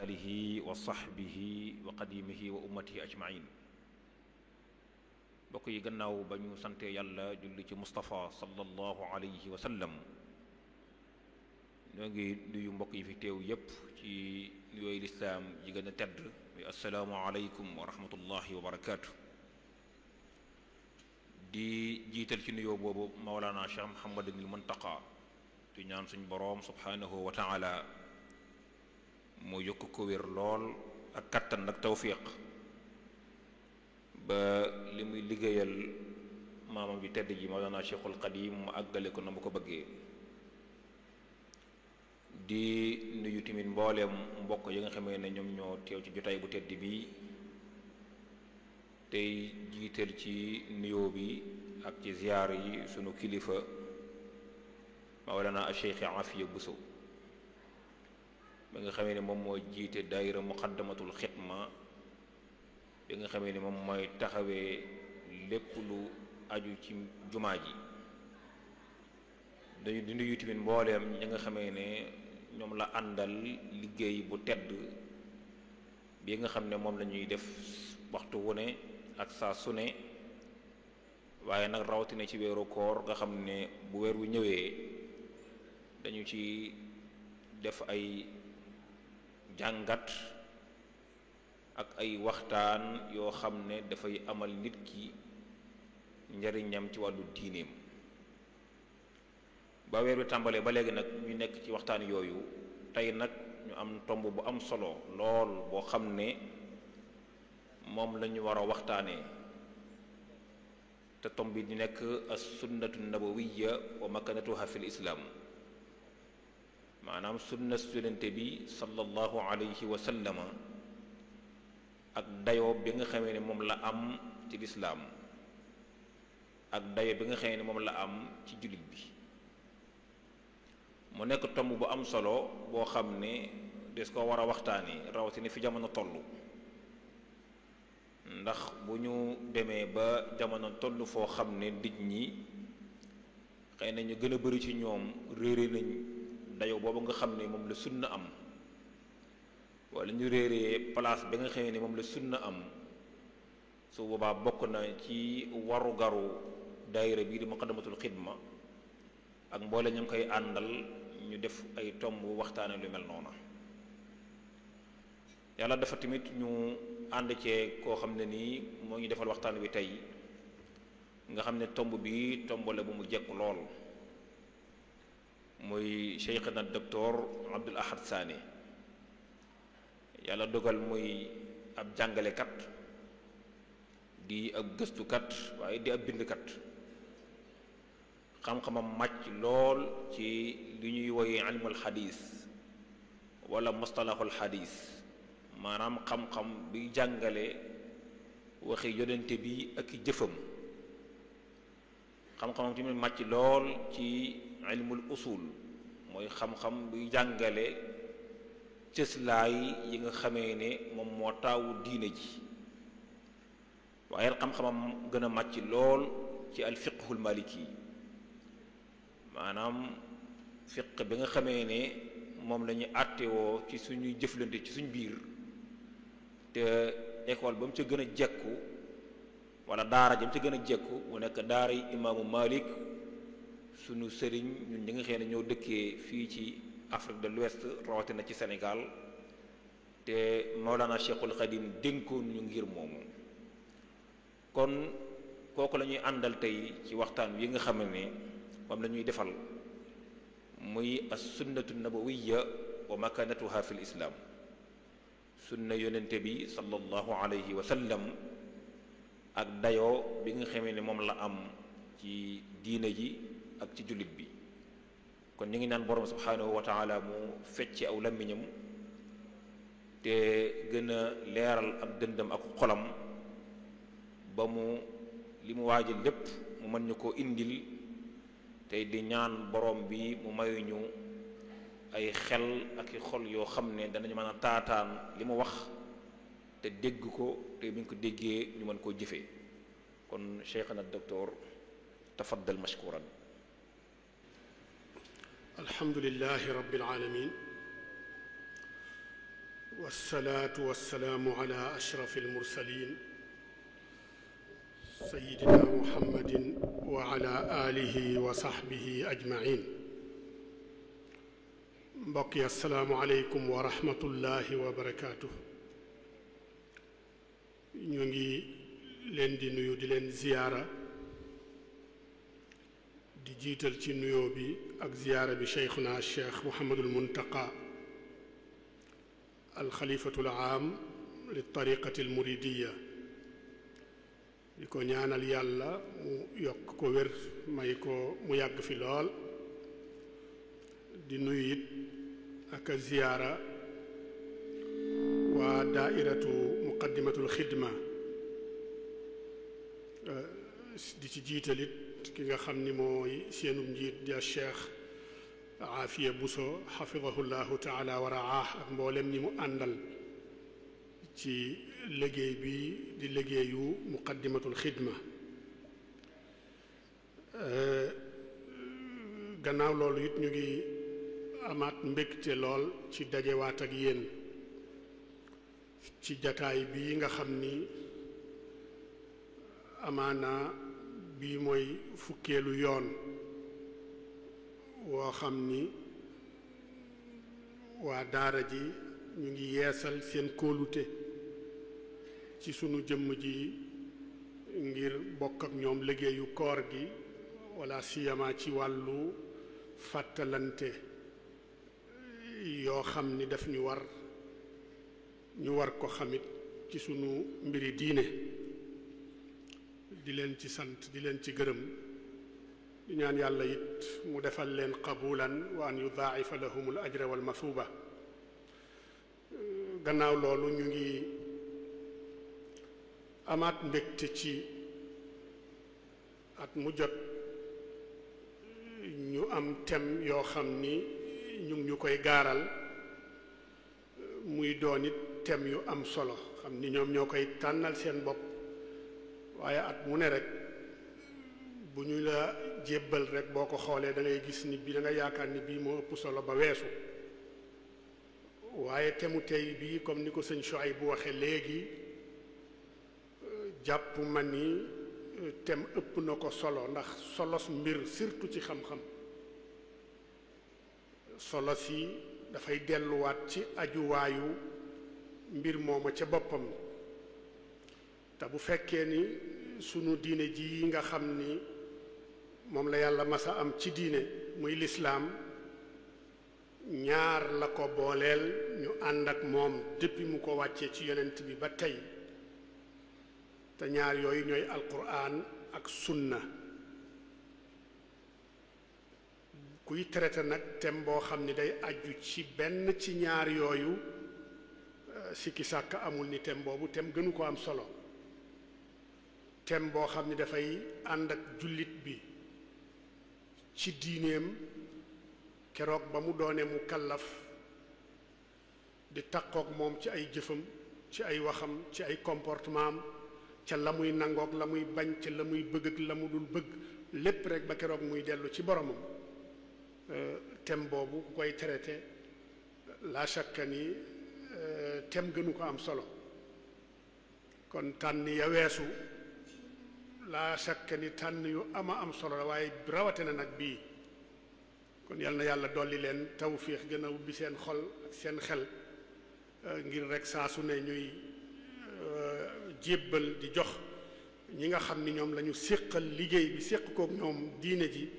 alihi wa sahbihi wa qadimihi wa ummatihi ajmain. bokk yi gannaaw ba ñu sante yàlla julli ci Mustafa sallallahu alayhi wa sallam, ñoo ngi nuyu mbokk yi fi teew yépp ci nuyooyu lislaam yi gën a tedd muy assalaamu aleykum wa rahmatullahi wa barakaatu. di jiital ci nuyoo boobu Mawlana Cheikh Muhammadul Muntaqa di ñaan suñ boroom subhanahu wa taala mu yokk ko wér lool ak kattan ak tawfiq ba li muy liggéeyal maamam bi tedd ji Mawlana Cheikhul Qadim mu àggale ko na mu ko bëggee. di nuyu tamit mbooleem mbokk yi nga xamee ne ñoom ñoo teew ci jotaay bu tedd bi tey jiital ci nuyoo bi ak ci ziyaar yi sunu kilifa Mawlana Cheikh Afiya Buso ba nga xamee ne moom moo jiite daayira muqaddamatul xidma bi nga xamee ne moom mooy taxawee lépp lu aju ci jumaa ji. dañu di nuyu tamit mbooleem ñi nga xamee ne ñoom la àndal liggéey bu tedd bi nga xam ne moom la ñuy def waxtu wu ne ak saa su ne, waaye nag rawatina ci weeru koor nga xam ne bu weer wu ñëwee dañu ci def ay jàngat ak ay waxtaan yoo xam ne dafay amal nit ki njariñam ci wàllu diineem. ba weer wi tàmbalee ba léegi nag ñu nekk ci waxtaan yooyu, tey nag ñu am tomb bu am solo lool boo xam ne moom la ñu war a waxtaanee, te tomb bi di nekk as sunnatu nabawiyya wa makanatuha fil islam, maanaam sunna yonent bi sallallahu alayhi wa sallama ak dayoo bi nga xamee ne moom la am ci lislaam ak dayoo bi nga xamee ne moom la am ci jullit bi. mu nekk tomb bu am solo boo xam ne des ko war a waxtaani rawatina fi jamono toll, ndax bu ñu demee ba jamono toll foo xam ne nit ñi xëy na ñu gën a bari ci ñoom réere nañ dayo boobu nga xam ne moom la sunna am, wala ñu réeree place bi nga xam ne moom la sunna am, su boobaa bokk na ci waru garu daayira bii di muqaddamatul xidma ak mboole ñu ngi koy àndal ñu def ay tomb waxtaane lu mel noona. yàlla dafa tamit ñu ànd cee koo xam ne nii moo ñu defal waxtaan wi tey, nga xam ne tomb bi tomb la bu mu jekku lool, muy cheikhna docteur Abdul Ahad Sané. yàlla dogal muy ab jàngalekat di ab gëstukat waaye di ab bindkat, xam-xamam màcc lool ci li ñuy woye ilmul xadis wala mustalahul xadis, maanaam xam-xam bi jàngale waxi yonente bi ak i jëfam. xam-xamam tamit màcc lool ci ilmul usul, mooy xam-xam bi jàngale cëslaay yi nga xamee ne moom moo taawu diine ji, waaye xam-xamam gën a màcc lool ci al fiqhul maliki, maanaam fiq bi nga xamee ne moom la ñu àttewoo ci suñuy jëflante ci suñ biir, te école ba mu ca gën a jekku wala daara jam ca gën a jekku mu nekk daara yi imaamu Malik, suñu sëriñ ñun ñi nga xam ne ñoo dëkkee fii ci Afrique de l'Ouest rawatina ci Sénégal, te Mawlana Cheikhul Khadim dénkoon ñu ngir moomu. kon kooku la ñuy àndal tey ci waxtaan wi nga xam ne moom la ñuy defal, muy as sunnatu nabawiyya wa makanatuha fil islam, sunna yonente bi sallallahu alayhi wa sallam ak dayoo bi nga xamee ne moom la am ci diine ji ak ci jullit bi. kon ñu ngi naan borom subhanahu wa taala mu fecc aw làmmiñam te gën a leeral ak dëndam ak xolam ba mu li mu waajal lépp mu mën ñu koo indil, tey di ñaan borom bi mu mayuñu ay xel ak i xol yoo xam ne danañu mën a taataan li mu wax te dégg ko, te bu ñu ko déggee ñu mën koo jëfee. kon cheikhana docteur tafaddal mashkuran. alhamdulillahi rabbil alamin wassalaatu wassalaamu ala ashraf almursalin sayidina muhammadin wa ala alihi wa sahbihi ajmain. mbokk yi assalaamu aleykum wa rahmatullahi wa barakaatu. ñu ngi leen di nuyu di leen ziyaara, di jiital ci nuyoo bi ak ziyaara bi cheikhuna cheikh Muhammadul Muntaqa alxalifatul aam li tariqati almuridiya, di ko ñaanal yàlla mu yokk ko wér may ko mu yàgg fi lool. di nuyu it ak a ziyaara waa daairatu muqaddimatul xidma, di ci jiitalit ki nga xam ni mooy seenum njiit di cheikh Aafiya Buso xafidahu llahu taala wa raah ak mboolem ñi mu àndal ci liggéey bi di liggéeyu muqaddimatul xidma. gannaaw loolu it ñu ngi amaat mbégte lool ci dajewaat ak yéen ci jataay bii nga xam ni amaana bii mooy fukkeelu yoon woo xam ni waa daara ji ñu ngi yeesal seen kóolute ci sunu jëmm ji ngir bokk ak ñoom liggéeyu koor gi, wala siyama ci wàllu fàttalante yoo xam ni daf ñu war ko xamit ci sunu mbiri diine. di leen ci sant di leen ci gërëm, di ñaan yàlla it mu defal leen qabulan wa an yudaa'ifa lahumul ajra wal masuuba. gannaaw loolu ñu ngi amaat mbégte ci at mu jot ñu am thème yoo xam ni ñu ngi ñu koy gaaral, muy doon it thème yu am solo xam ni ñoom ñoo koy tànnal seen bopp, waaye at mu ne rek bu ñu la jébbal rek boo ko xoolee da ngay gis ni bii da nga yaakaar ni bii moo ëpp solo ba weesu. waaye temu tey bii comme ni ko sëñ Chouaïb bu waxee léegi, jàpp ma ni tem ëpp na ko solo, ndax solos mbir surtout ci xam-xam solo si dafay delluwaat ci ajuwaayu mbir mooma ca boppam. te bu fekkee ni sunu diine ji nga xam ni moom la yàlla masa am ci diine muy lislaam, ñaar la ko booleel ñu ànd ak moom depuis mu ko wàccee ci yonent bi ba tey, te ñaar yooyu ñooy alquran ak sunna. kuy traité nag thème boo xam ni day aju ci benn ci ñaar yooyu, sikki sàkk amul ni thème boobu thème gënu ko am solo. thème boo xam ni dafay ànd ak jullit bi ci diineem keroog ba mu doone mu kallaf, di takkook moom ci ay jëfam, ci ay waxam, ci ay comportement am, ca la muy nangook la muy bañ, ca la muy bëgg ak la mu dul bëgg, lépp rek ba keroog muy dellu ci boromam. thème boobu ku koy traité la shakka ni thème gënu ko am solo. kon tànn ya weesu la shakka ni tànn yu ama am solo la, waaye rawate na nag bii. kon yal na yàlla dolli leen tawfiix, gën a ubbi seen xol ak seen xel ngir rek saa su ne ñuy jébbal di jox ñi nga xam ni ñoom la ñu séqal liggéey bi, séq kook ñoom diine ji,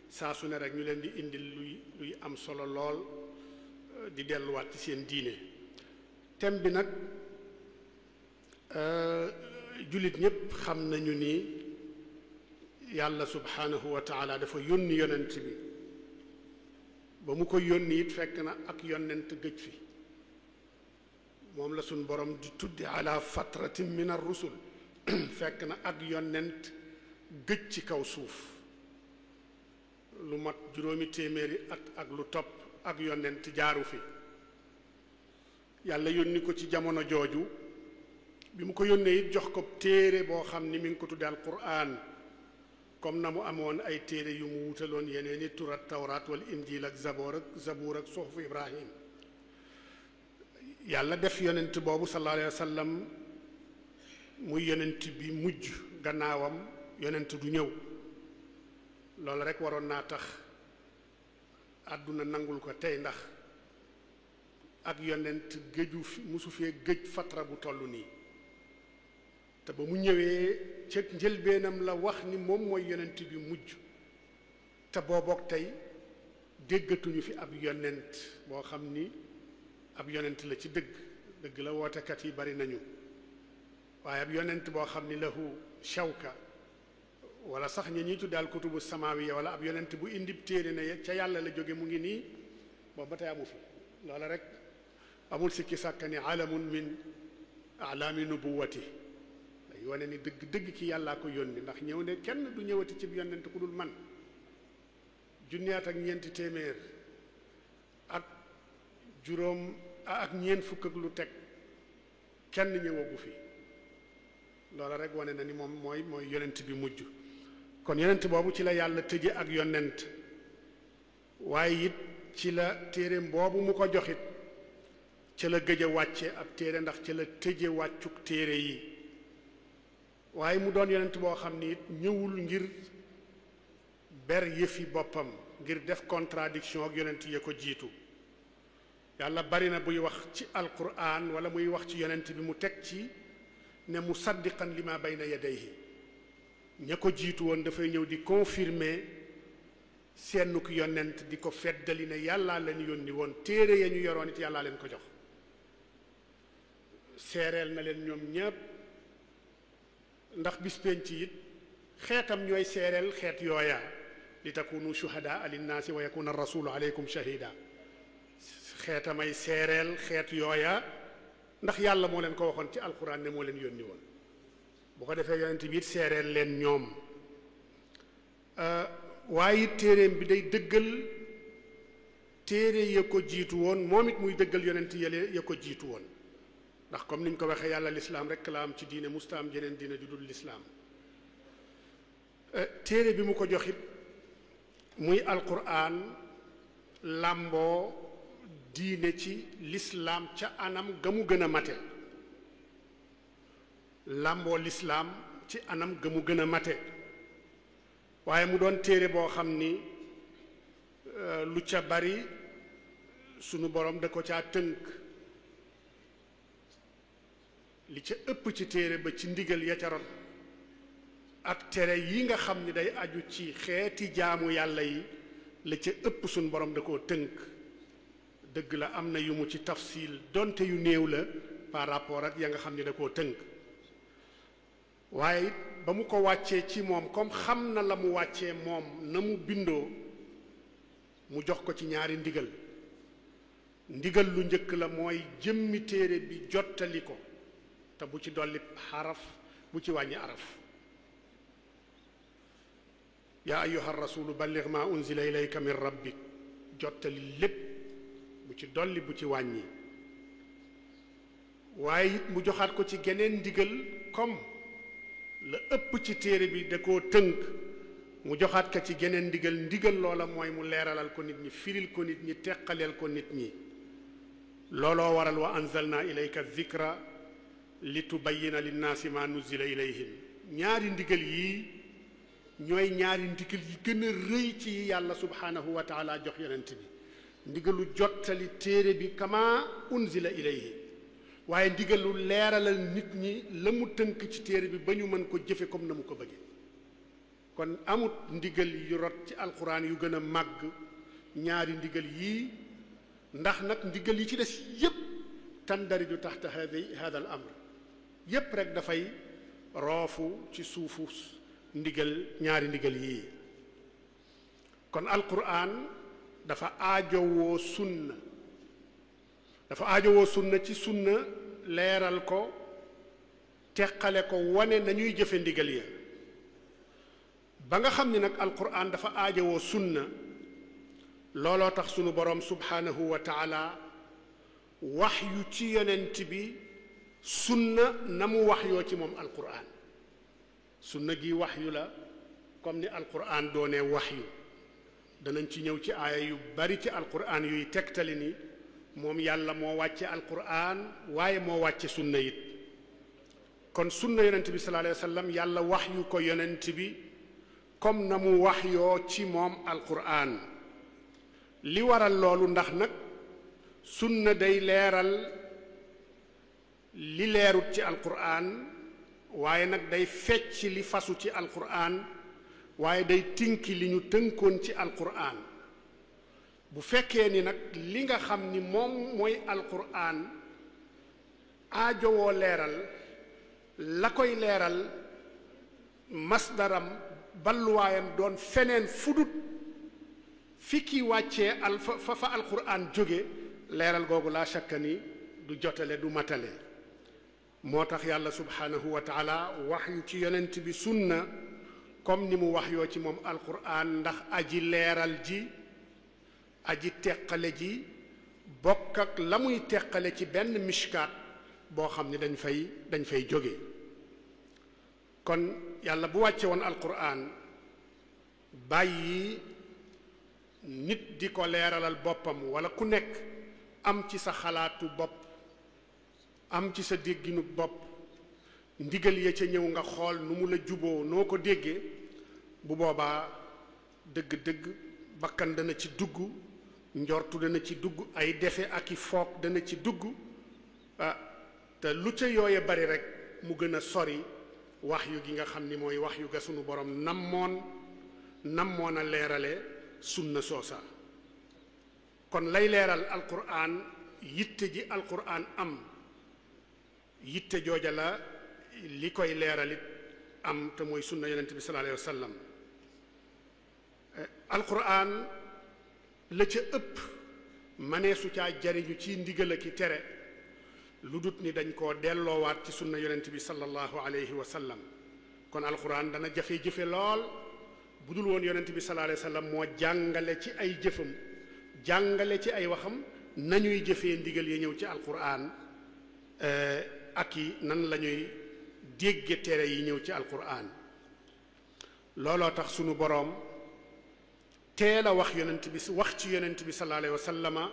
saa su ne rek ñu leen di indil luy am solo lool, di delluwaat ci seen diine. thème bi nag jullit ñépp xam nañu ni yàlla subhanahu wa taala dafa yónni yonent bi. ba mu ko yónni it fekk na ak yonent gëj fi, moom la suñ borom di tuddi ala fatratin min ar-rusul fekk na ak yonent gëj ci kaw suuf lu mat 700 at ak lu topp ak yonent jaaru fi. yàlla yónni ko ci jamono jooju, bi mu ko yónnee it jox ko téere boo xam ni mi ngi ko tudde alquran, comme na mu amoon ay téere yu mu wutaloon yeneen i turat tawraat wal injil ak zabuur ak suxufu ibrahim. yàlla def yonent boobu sallallahu alayhi wa sallam muy yonent bi mujj gannaawam yonent du ñëw loolu rek waroon naa tax àdduna nangul ko tey ndax ak yonent géju musu fee géej fatra bu toll nii te ba mu ñëwee ca njëlbeenam la wax ni moom mooy yonent bi mujj te boobook tey déggatuñu fi ab yonent boo xam ni ab yonent la ci dëgg la wootekat yi bari nañu waaye ab yonent boo xam ni lahu shawka wala sax ñi ñuy tuddaal kutubu samawiya wala ab yonent bu indi téere ne ca yàlla la jóge mu ngi nii boobu ba tey amu fi loola rek amul sikki sàkka ni alamun min alaami nubuwati day wane ni dëgg ki yàllaa ko yónni ndax ñëw ne kenn du ñëwati ci yonent ku dul man junniyaat ak ñeenti téeméer ak juróom ak ñeent fukk ak lu teg kenn ñëwagu fi loola rek wane na ni moom mooy yonent bi mujj kon yonent boobu ci la yàlla tëje ak yonent waaye it ci la téereem boobu mu ko joxit ca la gëj a wàcce ab téere ndax ca la tëje wàccuk téere yi waaye mu doon yonent boo xam ni it ñëwul ngir ber yëfi boppam ngir def contradiction ak yonent ya ko jiitu yàlla bari na buy wax ci alquran wala muy wax ci yonent bi mu teg ci ne musaddiqan lima bayna yadayhi ña ko jiitu woon dafay ñëw di confirmer seenuk yonent di ko feddali ne yàllaa leen yónni woon téere ya ñu yoroon it yàllaa leen ko jox seereel na leen ñoom ñépp ndax bis penc it xeetam ñooy seereel xeet yooya li takunu shuhadaa linnaasi wa yakuna rasulu aleykum shahida xeetamay seereel xeet yooya ndax yàlla moo leen ko waxoon ci alquran ne moo leen yónni woon bu ko defee yonent bi it seereel leen ñoom waaye it téereem bi day dëggal téere ya ko jiitu woon moom it muy dëggal yonent yële ya ko jiitu woon ndax comme niñ ko waxee yàlla lislaam rekk la am ci diine musta am jeneen diine ju dul lislaam téere bi mu ko joxit muy alquran làmboo diine ci lislaam ca anam ga mu gën a mate làmboo lislaam ci anam ga mu gën a mate waaye mu doon téere boo xam ni lu ca bari sunu borom da ko caa tënk li ca ëpp ci téere ba ci ndigal ya ca rot ak tere yi nga xam ni day aju ci xeeti jaamu yàlla yi la ca ëpp sunu borom da koo tënk dëgg la am na yu mu ci tafsil donte yu néew la par rapport ak ya nga xam ni da koo tënk waaye ba mu ko wàccee ci moom comme xam na la mu wàccee moom na mu bindoo mu jox ko ci ñaari ndigal lu njëkk la mooy jëmmi téere bi jottali ko te bu ci dolli xaraf bu ci wàññi araf yaa ayyuha rasulu balligh ma unzila ilayka min rabbik jottali lépp bu ci dolli bu ci wàññi waaye it mu joxaat ko ci geneen ndigal comme la ëpp ci téere bi da koo tënk mu joxaat ko ci geneen ndigal loola mooy mu leeralal ko nit ñi firil ko nit ñi teqaleel ko nit ñi looloo waral wa anzalna ilayka zikra li tubayyina linnaasi ma nuzila ilayhim ñaari ndigal yii ñooy ñaari ndigal yi gën a rëy ci yàlla subhanahu wa taala jox yonent bi ndigalu jottali téere bi kama unzila ilayhi waaye ndigalu leeralal nit ñi la mu tënk ci téere bi ba ñu mën ko jëfe comme na mu ko bëggee kon amut ndigal yu rot ci alquran yu gën a màgg ñaari ndigal yii ndax nag ndigal yi ci des yépp tandariju taxta hada al amr yépp rek dafay roofu ci suufu ñaari ndigal yii kon alquran dafa aajowoo sunna ci sunna leeral ko teqale ko wane nañuy jëfe ndigal ya ba nga xam ni nag alquran dafa aajowoo sunna looloo tax sunu boroom subhanahu wa taala wax yu ci yonent bi sunna na mu wax yoo ci moom alquran sunna gi wax yu la comme ni alquran doonee wax yu danañ ci ñëw ci aaya yu bari ci alquran yuy tegtali ni moom yàlla moo wàcce alquran waaye moo wàcce sunna it kon sunna yonent bi sallallahu alayhi wa sallam yàlla wax yu ko yonent bi comme na mu wax yoo ci moom alquran li waral loolu ndax nag sunna day leeral li leerut ci alquran waaye nag day fecc li fasu ci alquran waaye day tinki li ñu tënkoon ci alquran bu fekkee ni nag li nga xam ni moom mooy alquran aajowoo leeral la koy leeral masdaram balluwaayam doon feneen fudut fi ki wàccee fa alquran jóge leeral googu laa shakka ni du jotale du matale moo tax yàlla subhanahu wa taala wax yu ci yonent bi sunna comme ni mu wax yoo ci moom alquran ndax aji leeral ji aji teqale ji bokk ak la muy teqale ci benn mishkaat boo xam ni dañ fay jóge kon yàlla bu wàcce woon alquran bàyyi nit di ko leeralal boppam wala ku nekk am ci sa xalaatu bopp am ci sa dégginu bopp ndigal ya ca ñëw nga xool nu mu la juboo noo ko déggee bu boobaa dëgg-dëgg bakkan dana ci dugg njortu dana ci dugg ay defe ak i foog dana ci dugg te lu ca yooye bari rek mu gën a sori wax yu gi nga xam ni mooy wax yu ga sunu borom nammoon a leerale sunna soosa kon lay leeral alquran yitte ji alquran am yitte jooja la li koy leeralit am te mooy sunna yonent bi sallallahu alayhi wa sallam alquran la ca ëpp maneesu caa jariñu ci ndigal ak i tere lu dut ni dañ koo delloowaat ci sunna yonent bi sallallahu alayhi wa sallam kon alquran dana jafe-jëfe lool bu dul woon yonent bi sallallahu alayhi wa sallam moo jàngale ci ay jëfam jàngale ci ay waxam nañuy jëfee ndigal yi ñëw ci alquran ak i nan la ñuy dégge tere yi ñëw ci alquran looloo tax sunu boroom teel a wax ci yonent bi sallallahu alayhi wa sallama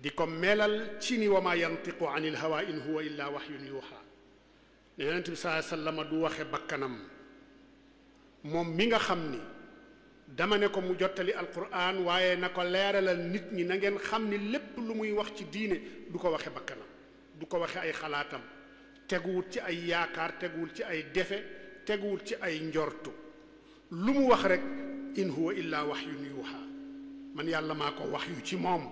di ko melal ci ni wa ma yantiqu anil hawa in huwa illa wahyun yuha ne yonent bi sallallahu alayhi wa sallama du waxe bakkanam moom mi nga xam ni dama ne ko mu jottali alquran waaye na ko leeralal nit ñi na ngeen xam ni lépp lu muy wax ci diine du ko waxe bakkanam du ko waxe ay xalaatam teguwul ci ay yaakaar teguwul ci ay defe teguwul ci ay njortu lu mu wax rek in huwa illa wahyun yuha man yàlla maa ko wax yu ci moom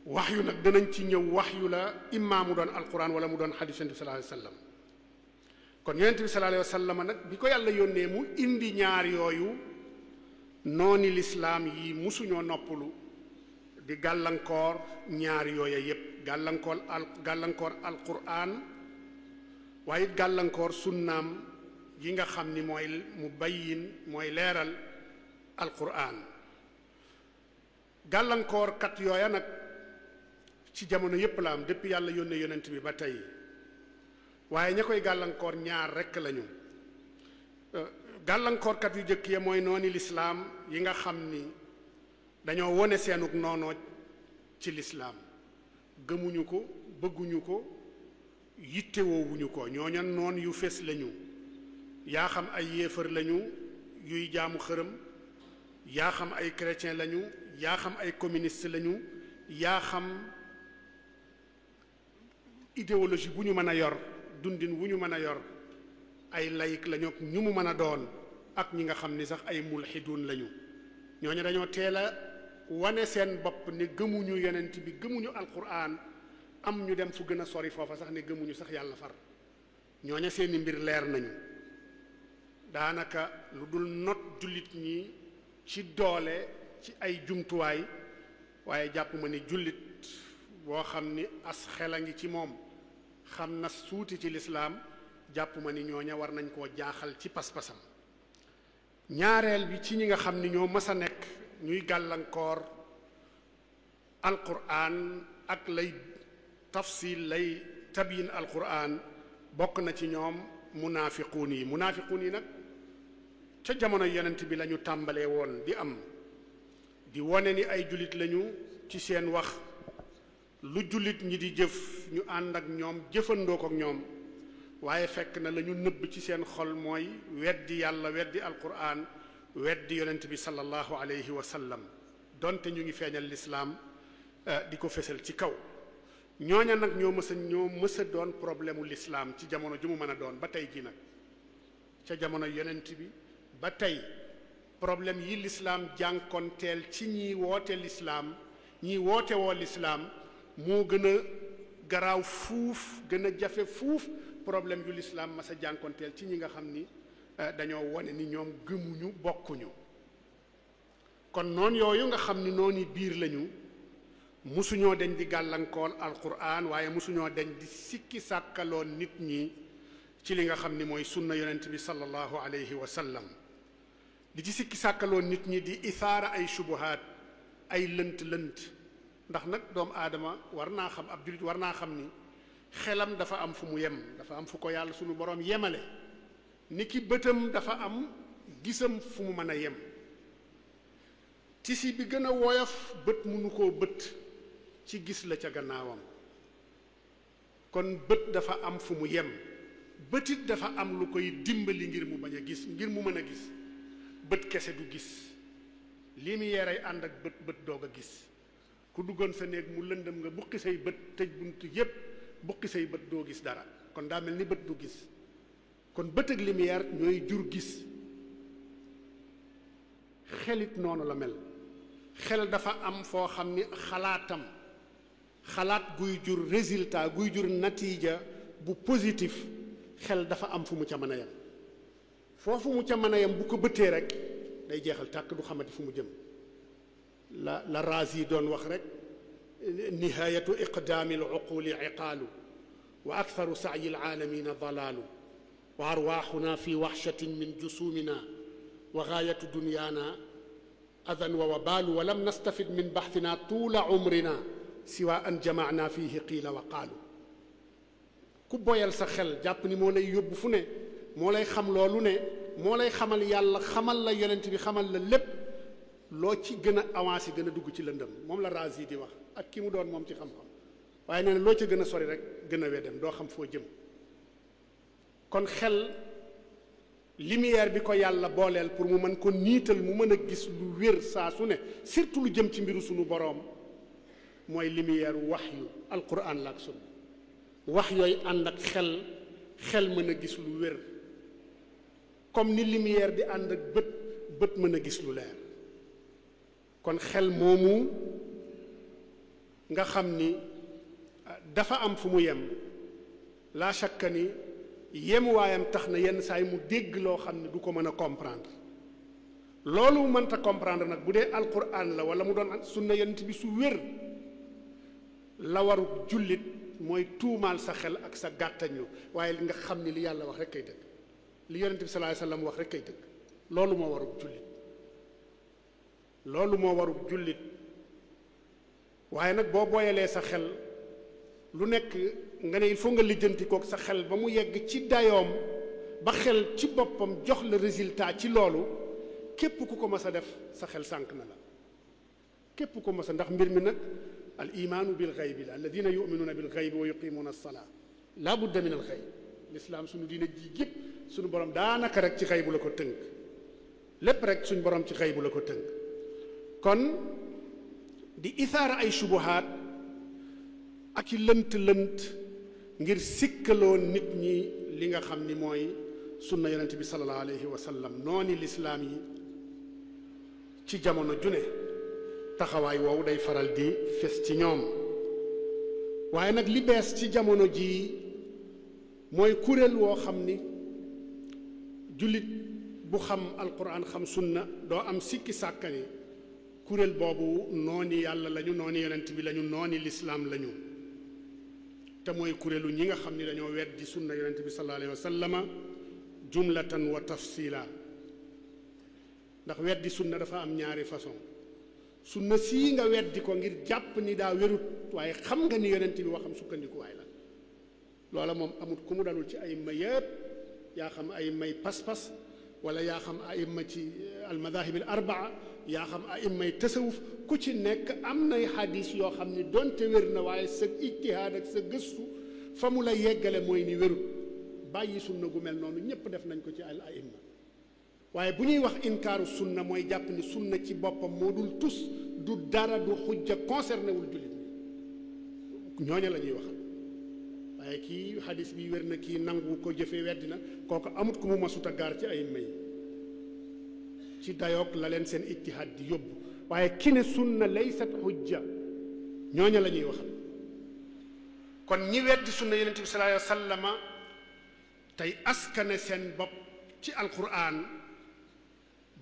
wax yu nag danañ ci ñëw wax yu la imma mu doon alquran wala mu doon xadiis yonent bi sallallahu alayhi wa sallam kon yonent bi sallallahu alayhi wa sallam nag bi ko yàlla yónnee mu indi ñaar yooyu nooni lislaam yi musuñoo noppalu di gàllankoor ñaar yooya yépp gàllankoor alquran waaye it gàllankoor sunnaam yi nga xam ni mooy mu bayyin mooy leeral alquran gàllankoor kat yooya nag ci jamono yépp la am depuis yàlla yónnee yonent bi ba tey waaye ña koy gàllankoor ñaar rekk lañu gàllankoorkat yu jëkk ya mooy nooni lislaam yi nga xam ni dañoo wone seenug noonoo ci lislaam gëmuñu ko bëgguñu ko yittewoowuñu ko ñooña noon yu fés lañu yaa xam ay yéefar lañu yuy jaamu xërëm yaa xam ay chrétien lañu yaa xam ay communiste lañu yaa xam idéologie bu ñu mën a yor dundin wu ñu mën a yor ay layik lañu ñu mu mën a doon ak ñi nga xam ni sax ay mulxiduun lañu ñooñu dañoo teel a wane seen bopp ne gëmuñu yonent bi gëmuñu alquran am ñu dem fu gën a sori foofa sax ne gëmuñu sax yàlla far ñooña seeni mbir leer nañu daanaka lu dul not jullit ñi ci doole ci ay jumtuwaay waaye jàpp ma ni jullit boo xam ni as xel a ngi ci moom xam na suuti ci lislaam jàpp ma ni ñooña war nañ koo jaaxal ci pas-pasam ñaareel bi ci ñi nga xam ni ñoo mas a nekk ñuy gàllankoor alquran ak lay tafsil lay tabiin alquran bokk na ci ñoom munaafiquun yi nag ca jamono yonent bi lañu tàmbalee woon di am di wone ni ay jullit lañu ci seen wax lu jullit ñi di jëf ñu ànd ak ñoom jëfandoo ko ak ñoom waaye fekk na la ñu nëbb ci seen xol mooy weddi yàlla weddi alquran weddi yonent bi sallallahu alayhi wa sallam donte ñu ngi feeñal lislaam di ko fesal ci kaw ñooña nag ñoo mës a doon problème u lislaam ci jamono ju mu mën a doon ba tey ji nag ca jamono yonent bi ba tey problème yi lislaam jànkonteel ci ñiy woote lislaam ñiy woote woo lislaam moo gën a garaaw fuuf gën a jafe fuuf problème yu lislaam mas a jànkonteel ci ñi nga xam ni dañoo wone ni ñoom gëmuñu bokkuñu kon noonu yooyu nga xam ni noonu biir lañu musuñoo deñ di gàllankoor alquran waaye musuñoo deñ di sikki sàkkaloon nit ñi ci li nga xam ni mooy sunna yonent bi sallallahu alayhi wa sallam di ci sikki sàkkaloon nit ñi di isaara ay shubuhaat ay lënt-lënt ndax nag doomu aadama war naa xam ab jullit war naa xam ni xelam dafa am fu mu yem dafa am fu ko yàlla sunu boroom yemale ni ki bëtam dafa am gisam fu mu mën a yem tisi bi gën a woyof bët mënu koo bët ci gis la ca gannaawam kon bët dafa am fu mu yem bëtit dafa am lu koy dimbali ngir mu bañ a gis ngir mu mën a gis bët kese du gis lumière ay ànd ak bët doog a gis ku duggoon sa néeg mu lëndëm nga buqi say bët tëj bunt yépp buqi say bët doo gis dara kon daa mel ni bët du gis kon bët ak lumière ñooy jur gis xelit noonu la mel xel dafa am foo xam ni xalaat guy jur résultat guy jur natiija bu positif xel dafa am fu mu ca mën a yem foofu mu ca mën a yem bu ko bëttee rek day jeexal tàkk du xamati fu mu jëm la Raazi doon wax rek nihaayatu iqdaami al-uquuli iqaalu wa aktharu sa'yi al-aalamiina dalaalu wa arwaaxuna fi waxshatin min jusuumina wa gaayatu dunyaana adan wa wabaalu wa lam nastafid min baxtina tuula umrina siwa an jamaana fihi qiila wa qaalu ku boyal sa xel jàpp ni moo lay yóbbu fu ne moo lay xam loolu ne moo lay xamal yàlla xamal la yonent bi xamal la lépp loo ci gën a avancé gën a dugg ci lëndëm moom la Raazi di wax ak ki mu doon moom ci xam-xam waaye nee na loo ca gën a sori rek gën a weddem doo xam foo jëm kon xel lumière bi ko yàlla booleel pour mu mën ko niital mu mën a gis lu wér saa su ne surtout lu jëm ci mbiru sunu boroom mooy lumière wahyu alquran la ak sunna wax yooyu ànd ak xel mën a gis lu wér comme ni lumière di ànd ak bët mën a gis lu leer kon xel moomu nga xam ni dafa am fu mu yem laa shakka ni yemuwaayam tax na yenn saa yi mu dégg loo xam ne du ko mën a comprendre loolu mu mënta comprendre nag bu dee alquran la wala mu doon sunna yonent bi su wér la waru jullit mooy tuumaal sa xel ak sa gàttañlu waaye li nga xam ni li yàlla wax rek kay dëgg li yonent bi sallallahu alayhi wasallam wax rek kay dëgg loolu moo warub jullit waaye nag boo booyalee sa xel lu nekk nga ne il faut nga lijjanti kook sa xel ba mu yegg ci dayoom ba xel ci boppam jox la résultat ci loolu képp ku ko mas a def sa xel sànq na la képp ku mas a ndax mbir mi nag al imaanu bil xaybi la alladina yuminuuna bil xaybi wa yuqimuuna alsalaa laa budda min al xayb lislaam suñu diine ji gépp suñu borom daanaka rek ci xaybu la ko tënk lépp rek suñu borom ci xaybu la ko tënk kon di isaara ay subuhaat ak i lënt ngir sikkaloo nit ñi li nga xam ni mooy sunna yonent bi sallallahu alayhi wa sallam nooni lislaam yi ci jamono june taxawaay woowu day faral di fes ci ñoom waaye nag li bees ci jamono jii mooy kuréel woo xam ni jullit bu xam alquran xam sunna doo am sikki sàkkani kuréel boobu nooni yàlla lañu nooni yonent bi lañu nooni lislaam lañu te mooy kuréelu ñi nga xam ni dañoo weddi sunna yonent bi sallallahu alayhi wa sallama jumlatan wa tafsila ndax weddi sunna dafa am ñaari façon sunna sii nga weddi ko ngir jàpp ni daa wérut waaye xam nga ni yonent bi waxam sukkandikuwaay la loola moom amut ku mu dalul ci ay may yëpp yaa xam ay may pas-pas wala yaa xam aimma ci almadahib al arbaa yaa xam aimma yi tasawuf ku ci nekk am nay xadis yoo xam ni donte wér na waaye sa ijtihaad ak sa gëstu fa mu la yeggale mooy ni wérut bàyyi sunna gu mel noonu ñépp def nañ ko ci al aimma waaye bu ñuy wax inkaaru sunna mooy jàpp ni sunna ci boppam moo dul tus du dara du xujja concerné wul jullit ñi ñooña la ñuy wax waaye kii xadis bi wér na kii nangu ko jëfee weddi na kooku amut ku mu masut a gaar ci ay may ci dayoog la leen seen ijtihaad di yóbbu waaye ki ne sunna laysat xujja ñooña la ñuy wax kon ñi weddi sunna yonent bi sallallahu alayhi wa sallama tey askane seen bopp ci alquran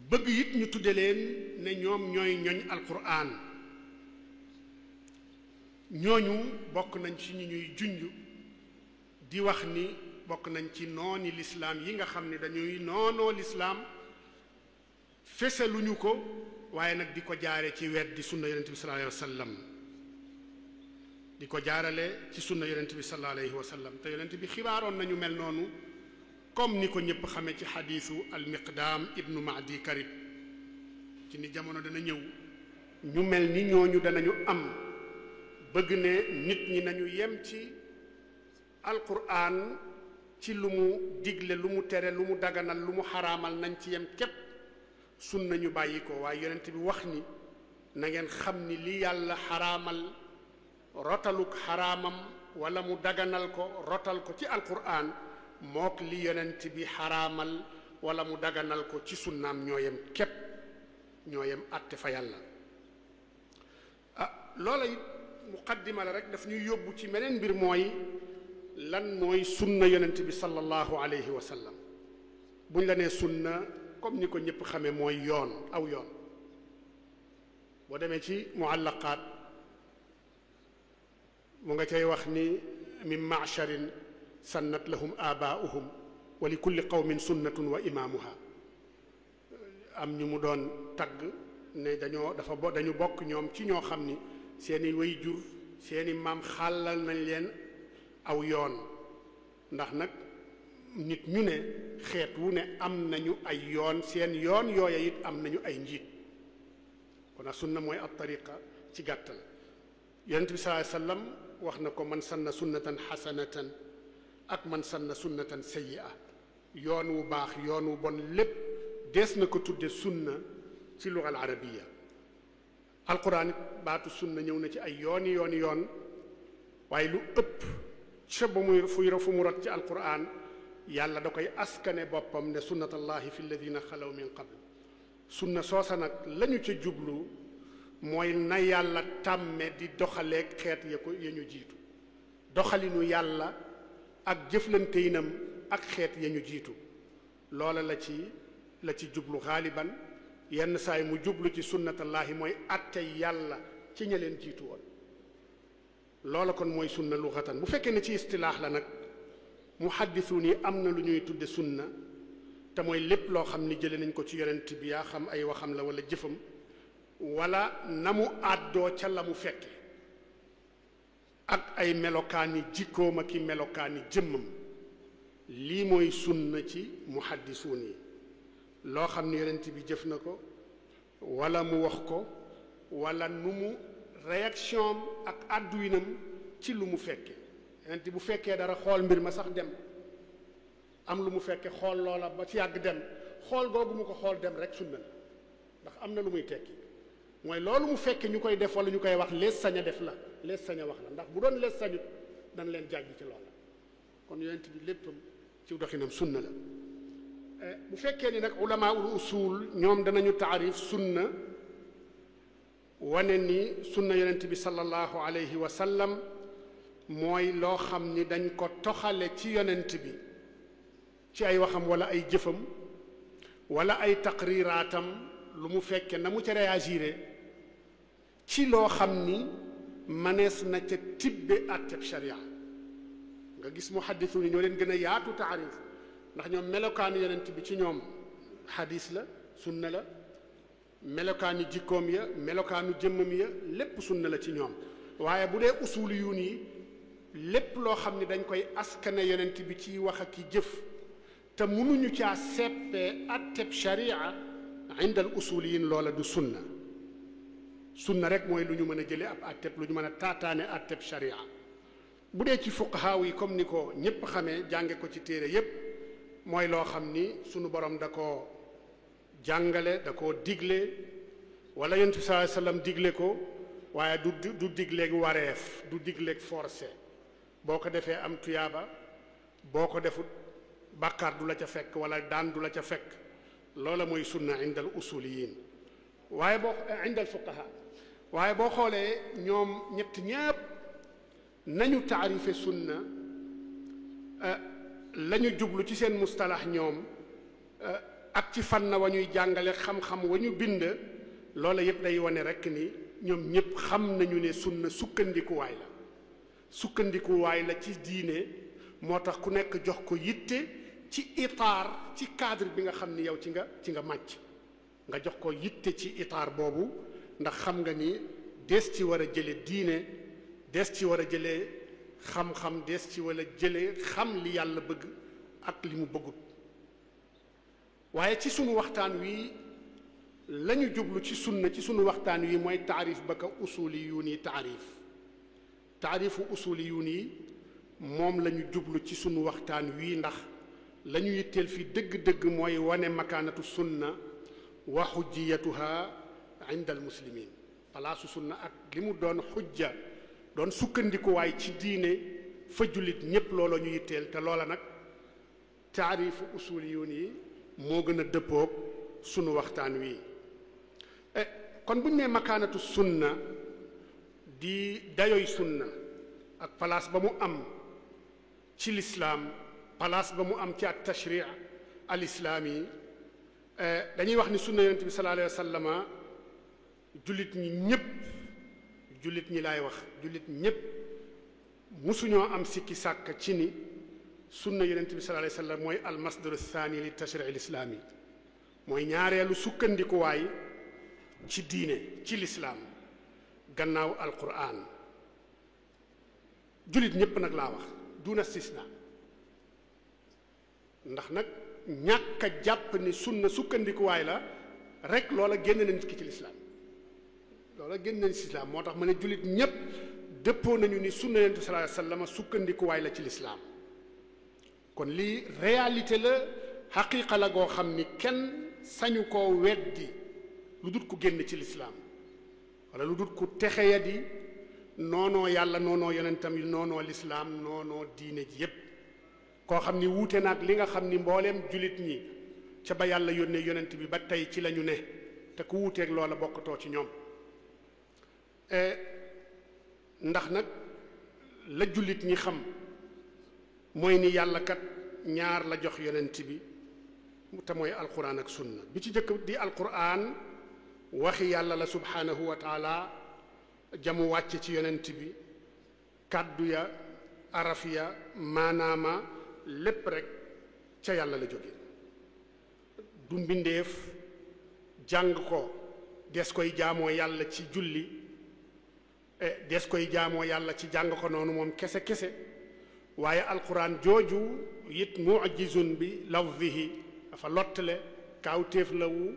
bëgg it ñu tudde leen ne ñoom ñooy ñoñ alquran ñooñu bokk nañ ci ñu ñuy junj di wax ni bokk nañ ci nooni lislaam yi nga xam ne dañuy noonoo lislaam fesaluñu ko waaye nag di ko jaare ci weddi sunna yonent bi sallallahu alayhi wa sallam di ko jaarale ci sunna yonent bi sallallahu alayhi wa sallam te yonent bi xibaaroon nañu mel noonu comme ni ko ñëpp xamee ci xadiisu almiqdaam ibnu maadi karib ci ni jamono dana ñëw ñu mel ni ñooñu danañu am bëgg ne nit ñi nañu yem ci alquran ci lu mu digle lu mu tere lu mu daganal lu mu xaraamal nañ ci yem képp sunna ñu bàyyi ko waaye yonent bi wax ni na ngeen xam ni li yàlla xaraamal rotaluk xaraamam wala mu daganal ko rotal ko ci alquran mook li yonent bi xaraamal wala mu daganal ko ci sunnaam ñoo yem képp ñoo yem àtte fa yàlla loola it muqaddima la rek daf ñuy yóbbu ci meneen mbir mooy lan mooy sunna yonent bi sallallahu alayhi wa sallam buñ la nee sunna comme ni ko ñëpp xamee mooy yoon aw yoon boo demee ci muallaqaat mu nga cay wax ni min macharin sannat lahum abaauhum wa li kulli qawmin sunnatun wa imaamuha am ñu mu doon tagg ne dañu bokk ñoom ci ñoo xam ni seeni way jur seeni maam xàllal nañ leen aw yoon ndax nag nit ñu ne xeet wu ne am nañu ay yoon seen yoon yooya it am nañu ay njiit kon a sunna mooy ab tariqa ci gàttal yonent bi sallallahu alayhi wasallam wax na ko man sanna sunnatan xasanatan ak man sanna sunnatan sayyi'a yoon wu baax yoon wu bon lépp dees na ko tudde sunna ci luga al arabiya alquran it baatu sunna ñëw na ci ay yoon waaye lu ëpp ca ba muy fu mu rot ci alquran yàlla da koy askane boppam ne sunnatallahi fi alladina xalaw min qabl sunna soosa nag lañu ca jublu mooy na yàlla tàmme di doxaleeg xeet ya ñu jiitu doxalinu yàlla ak jëflanteyinam ak xeet ya ñu jiitu loola la ci jublu xaaliban yenn saay mu jublu ci sunnatallahi mooy attey yàlla ci ña leen jiitu woon loola kon mooy sunna luxatan bu fekkee ne ci istilaax la nag muhaddisuun yi am na lu ñuy tudde sunna te mooy lépp loo xam ni jële nañ ko ci yonent bi yaa xam ay waxam la wala jëfam wala na mu àddoo ca la mu fekke ak ay melokaani jikkoom ak i melokaani jëmmam lii mooy sunna ci muhaddisuun yi loo xam ni yonent bi jëf na ko wala mu wax ko wala nu mu réaction ak àdduwinam ci lu mu fekke yonent bu fekkee dara xool mbir ma sax dem am lu mu fekke xool loola ba ci yàgg dem xool googu mu ko xool dem rek sunna la ndax am na lu muy tekki mooy loolu mu fekke ñu koy def wala ñu koy wax lees sañ a def la lees sañ a wax la ndax bu doon lees sañut dana leen jàgg ci loola kon yonent bi léppam ci doxinam sunna la bu fekkee ni nag ulamaul usul ñoom danañu taarif sunna wane ni sunna yonent bi sallallahu alayhi wa sallam mooy loo xam ni dañ ko toxale ci yonent bi ci ay waxam wala ay jëfam wala ay taqriraatam lu mu fekke na mu ca réagiré ci loo xam ni manees na ca tibbe atteb sharia nga gis muhaddisuun yi ñoo leen gën a yaatu taarif ndax ñoom melokaani yonent bi ci ñoom xadis la sunna la melokaani jikkoom ya melokaanu jëmmam ya lépp sunna la ci ñoom waaye bu dee usuliyuun yi lépp loo xam ne dañ koy askane yonent bi ci wax ak ki jëf te mënuñu caa seppee atteb sharia inda al usuliyin loola du sunna. sunna rek mooy lu ñu mën a jële ab atteb lu ñu mën a taataane atteb sharia. bu dee ci fuqahaa yi comme ni ko ñépp xamee jànge ko ci téere yépp mooy loo xam ni sunu borom da ko jàngale da ko digle wala yonent bi sallallahu alayhi wasallam digle ko waaye du digleeg wareef du digleeg forcé boo ko defee am tuyaaba boo ko defut bàkkaar du la ca fekk wala daan du la ca fekk loola mooy sunna inda al usuliyin waaye boo inda al fuqaha waaye boo xoolee ñoom ñett ñépp nañu taarife sunna la ñu jublu ci seen mustalax ñoom ak ci fànn wa ñuy jàngale xam-xam wa ñu bind loola yépp day wane rekk ni ñoom ñépp xam nañu ne sunna sukkandikuwaay la sukkandikuwaay la ci diine moo tax ku nekk jox ko yitte ci itaar ci cadre bi nga xam ni yow ci nga màcc nga jox ko yitte ci itaar boobu ndax xam nga ni des ci war a jële diine des ci war a jële xam-xam des ci war a jële xam li yàlla bëgg ak li mu bëggut waaye ci sunu waxtaan wi lañu jublu ci sunna ci sunu waxtaan wi mooy taarif ba ka usuliyuun yi taarifu usuliyuun yi moom lañu jublu ci sunu waxtaan wi ndax la ñu yitteel fi dëgg-dëgg mooy wane makaanatu sunna wa xujjiyatuha inda al muslimin palaasu sunna ak li mu doon xujja doon sukkandikuwaay ci diine fa jullit ñépp loola ñu yitteel te loola nag taarifu usuliyuun yi moo gën a dëppoog sunu waxtaan wi kon bu ñu nee makaanatu sunna di dayoy sunna ak palaas ba mu am ci lislaam palaas ba mu am ci at tashri' al islaami dañuy wax ni sunna yonent bi sallallahu alayhi wa sallama jullit ñi ñépp jullit ñi laay wax jullit ñépp musuñoo am sikki sàkk ci ni sunna yonent bi sallallahu alayhi wa sallam mooy al masdaru thani li tashri' al islaami mooy ñaareelu sukkandikuwaay ci diine ci lislaam gannaaw alquran jullit ñépp nag laa wax duna istisna ndax nag ñàkk a jàpp ni sunna sukkandikuwaay la rek loola génn na nit ki ci lislaam loola génn na ci lislaam moo tax ma ne jullit ñépp dëppoo nañu ni sunna yonent bi sallallahu alayhi wasallam sukkandikuwaay la ci lislaam kon lii réalité la xaqiiqa la goo xam ni kenn sañu koo weddi lu dut ku génn ci lislaam wala lu dut ku texeya di noonoo yàlla noonoo yonentam yi noonoo lislaam noonoo diine ji yépp koo xam ni wuute naag li nga xam ni mbooleem jullit ñi ca ba yàlla yónnee yonent bi ba tey ci lañu ne te ku wuuteeg loola bokkatoo ci ñoom ndax nag la jullit ñi xam mooy ni yàlla kat ñaar la jox yonent bi te mooy alquran ak sunna bi ci jëkk di alquran waxi yàlla la subhanahu wa taala jamu wàcce ci yonent bi kàddu ya araf ya maanaama lépp rek ca yàlla la jóge du mbindeef jàng ko des koy jaamoo yàlla ci julli des koy jaamoo yàlla ci jàng ko noonu moom kese waaye alquran jooju it mu'jizun bi lafzihi dafa lottale kaawteef la wu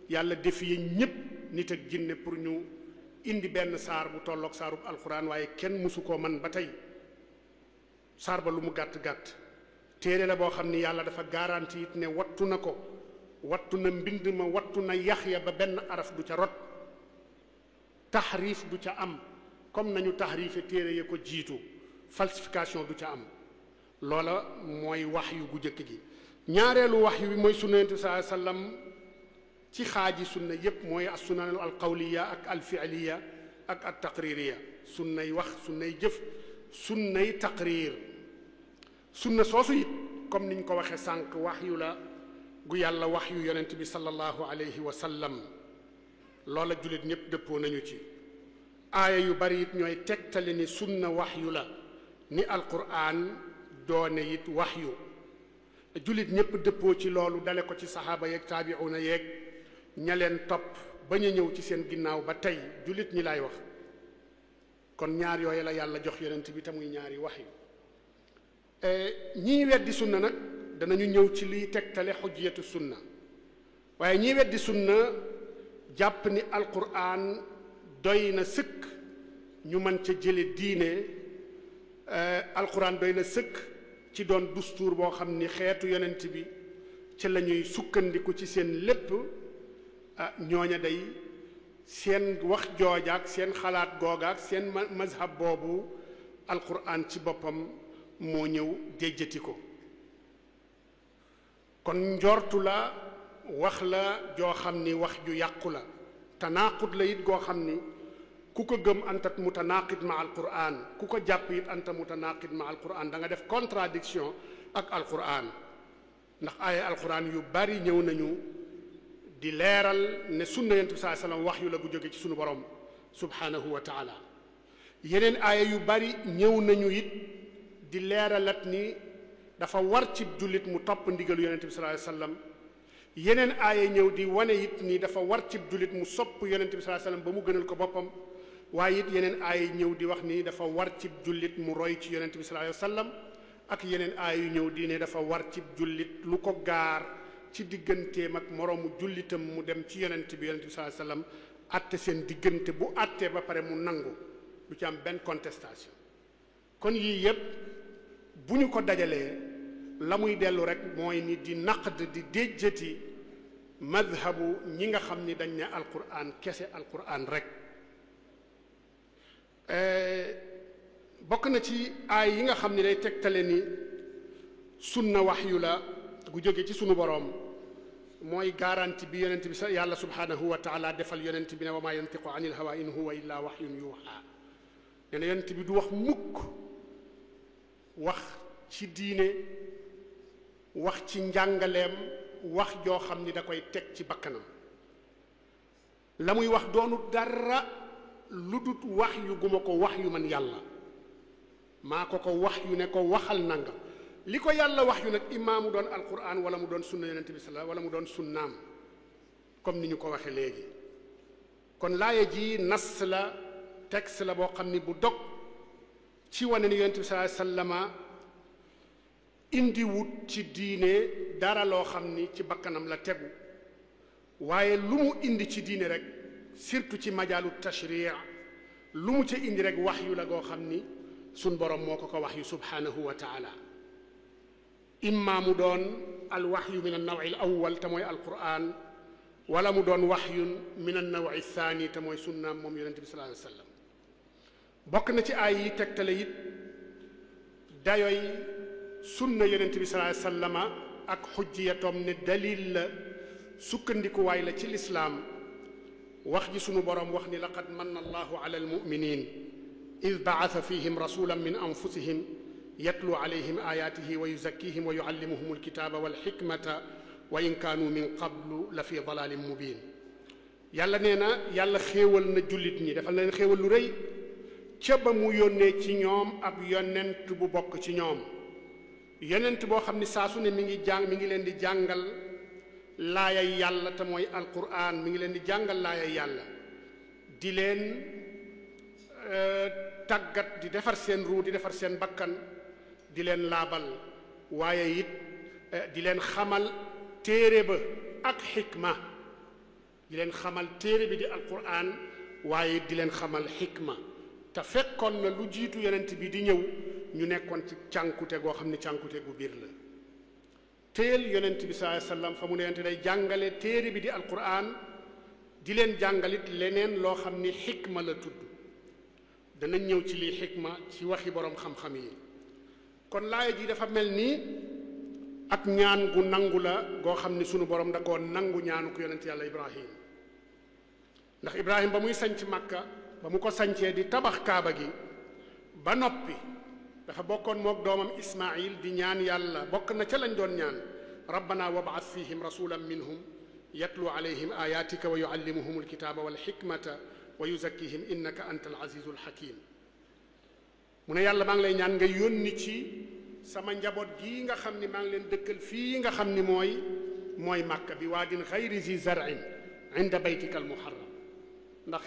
yàlla defiye ñépp nit ak jinne pour ñu indi benn saar bu tolloog saarub alquran waaye kenn mësu koo man ba tey saar ba lu mu gàtt-gàtt téere la boo xam ni yàlla dafa garanti it ne wattu na ko wattu na mbind ma wattu na yaxya ba benn araf du ca rot taxriif du ca am comme nañu taxriife téere ya ko jiitu falsification du ca am loola mooy wax yu gu jëkk gi ñaareelu wax yu bi mooy sunna yonent bi sallallahu alayhi wasallam ci xaaji sunna yépp mooy as sunna al qawliya ak al fi'liya ak at taqririya sunnay wax sunnay jëf sunnay taqrir sunna soosu it comme niñ ko waxee sànq wax yu la gu yàlla wax yu yonent bi sallallahu alayhi wa sallam loola jullit ñépp dëppoo nañu ci aaya yu bari it ñooy tegtali ni sunna wax yu la ni alquran doone it wax yu jullit ñépp dëppoo ci loolu dale ko ci saxaaba yeeg taabi'una yeeg ña leen topp bañ a ñëw ci seen ginnaaw ba tey jullit ñi laay wax kon ñaar yooyu la yàlla jox yonent bi te muy ñaari wax yi ñii weddi sunna nag danañu ñëw ci liy tegtale xujjiyatu sunna waaye ñi weddi sunna jàpp ni alquran doy na sëkk ñu mën ca jële diine alquran doy na sëkk ci doon dustuur boo xam ni xeetu yonent bi ci la ñuy sukkandiku ci seen lépp ñooña day seen wax joojaak seen xalaat googaak seen mazhab boobu alquran ci boppam moo ñëw déjjati ko kon njortu la wax la joo xam ni wax ju yàqu la tanaaqud la it goo xam ni ku ko gëm anta mutanaaqid ma alquran ku ko jàpp it anta mutanaaqid ma alquran da nga def contradiction ak alquran ndax aaya alquran yu bari ñëw nañu di leeral ne sunna yonent bi sallallahu alayhi wasallam wax yu la gu jóge ci sunu borom subhanahu wa taala yeneen aaya yu bari ñëw nañu it di leeralat ni dafa war ci jullit mu topp ndigalu yonent bi sallallahu alayhi wasallam yeneen aaya ñëw di wane it ni dafa war ci jullit mu sopp yonent bi sallallahu alayhi wasallam ba mu gënal ko boppam waaye it yeneen aaya ñëw di wax ni dafa war ci jullit mu roy ci yonent bi sallallahu alayhi wasallam ak yeneen aaya yu ñëw di ne dafa war ci jullit lu ko gaar ci digganteem ak moroomu jullitam mu dem ci yonent bi sallallahu alayhi wasallam atte seen diggante bu attee ba pare mu nangu du ci am benn contestation kon yii yépp bu ñu ko dajalee la muy dellu rek mooy ni di naqd di déjjati madhabu ñi nga xam ni dañ ne alquran kese alquran rek bokk na ci aay yi nga xam ni day tegtale ni sunna waxyu la gu jóge ci sunu boroom mooy garanti bi yonent bi yàlla subhanahu wa taala defal yonent bi ne wa maa yantiqu anil hawa in huwa illa waxyun yuuxa nee na yonent bi du wax mukk wax ci diine wax ci njàngaleem wax joo xam ni da koy teg ci bakkanam la muy wax doonu dara lu dut wax yu guma ko wax yu man yàlla maa ko wax yu ne ko waxal nanga li ko yàlla wax yu nag immaa mu doon alquran wala mu doon sunna yonent bi sallallahu wala mu doon sunnaam comme ni ñu ko waxe léegi kon laaya ji nas la texte la boo xam ni bu dog ci wane ni yonent bi sallallahu alayhi wasallama indi wut ci diine dara loo xam ni ci bakkanam la tegu waaye lu mu indi ci diine rek surtout ci majaalu tashri' lu mu ca indi rek wax yu la goo xam ni sun borom moo ko wax yu subhanahu wa taala imma mu doon al waxyu min an nawi al awwal te mooy alquran wala mu doon waxyun min an nawi thani te mooy sunnaam moom yonente bi sallallahu alayhi wasallam bokk na ci ay yi tegtale it dayoy sunna yonente bi sallallahu alayhi wasallama ak xujjiyatoom ne dalil la sukkandikuwaay la ci lislaam wax ji sunu boroom wax ni laqad manna allahu ala almuminin id baasa fihim rasulan min anfusihim yatlu alayhim ayatihi wa yuzakkihim wa yuallimuhum alkitaba walxikmata wa in kaanu min qablu la fi dalalin mubin yàlla nee na yàlla xéewal na jullit ñi defal na leen xéewal lu rëy ca ba mu yónnee ci ñoom ab yonent bu bokk ci ñoom yonent boo xam ni saa su ne mi ngi leen di jàngal laayay yàlla te mooy alquran mi ngi leen di jàngal laayay yàlla di leen tàggat di defar seen ruu di defar seen bakkan di leen laabal waaye it di leen xamal téere ba ak xikma di leen xamal téere bi di alquran waaye di leen xamal xikma te fekkoon na lu jiitu yonent bi di ñëw ñu nekkoon ci cànkute goo xam ne cànkute gu biir la téel yonent bi sallallahu alayhi wasallam fa mu ne yonent day jàngale téere bi di alquran di leen jàngalit leneen loo xam ni xikma la tudd danañ ñëw ci lii xikma ci waxi boroom xam-xam yi kon laaya ji dafa mel ni ak ñaan gu nangu la goo xam ni sunu borom da koo nangu ñaanu ko yonent yàlla ibrahim ndax ibrahim ba muy sanc makka ba mu ko sancee di tabax kaaba gi ba noppi dafa bokkoon mook doomam ismail di ñaan yàlla bokk na ca lañ doon ñaan rabbana wab'ath fihim rasulan minhum yatlu alayhim ayatika wa yuallimuhum alkitaba walxikmata wa yuzakkihim innaka anta alazizu alhakim mu ne yàlla maa ngi lay ñaan nga yónni ci sama njaboot gii nga xam ni maa ngi leen dëkkal fii nga xam ni mooy màkka bi waadin xayri zi zar'in inda baytika almuharram ndax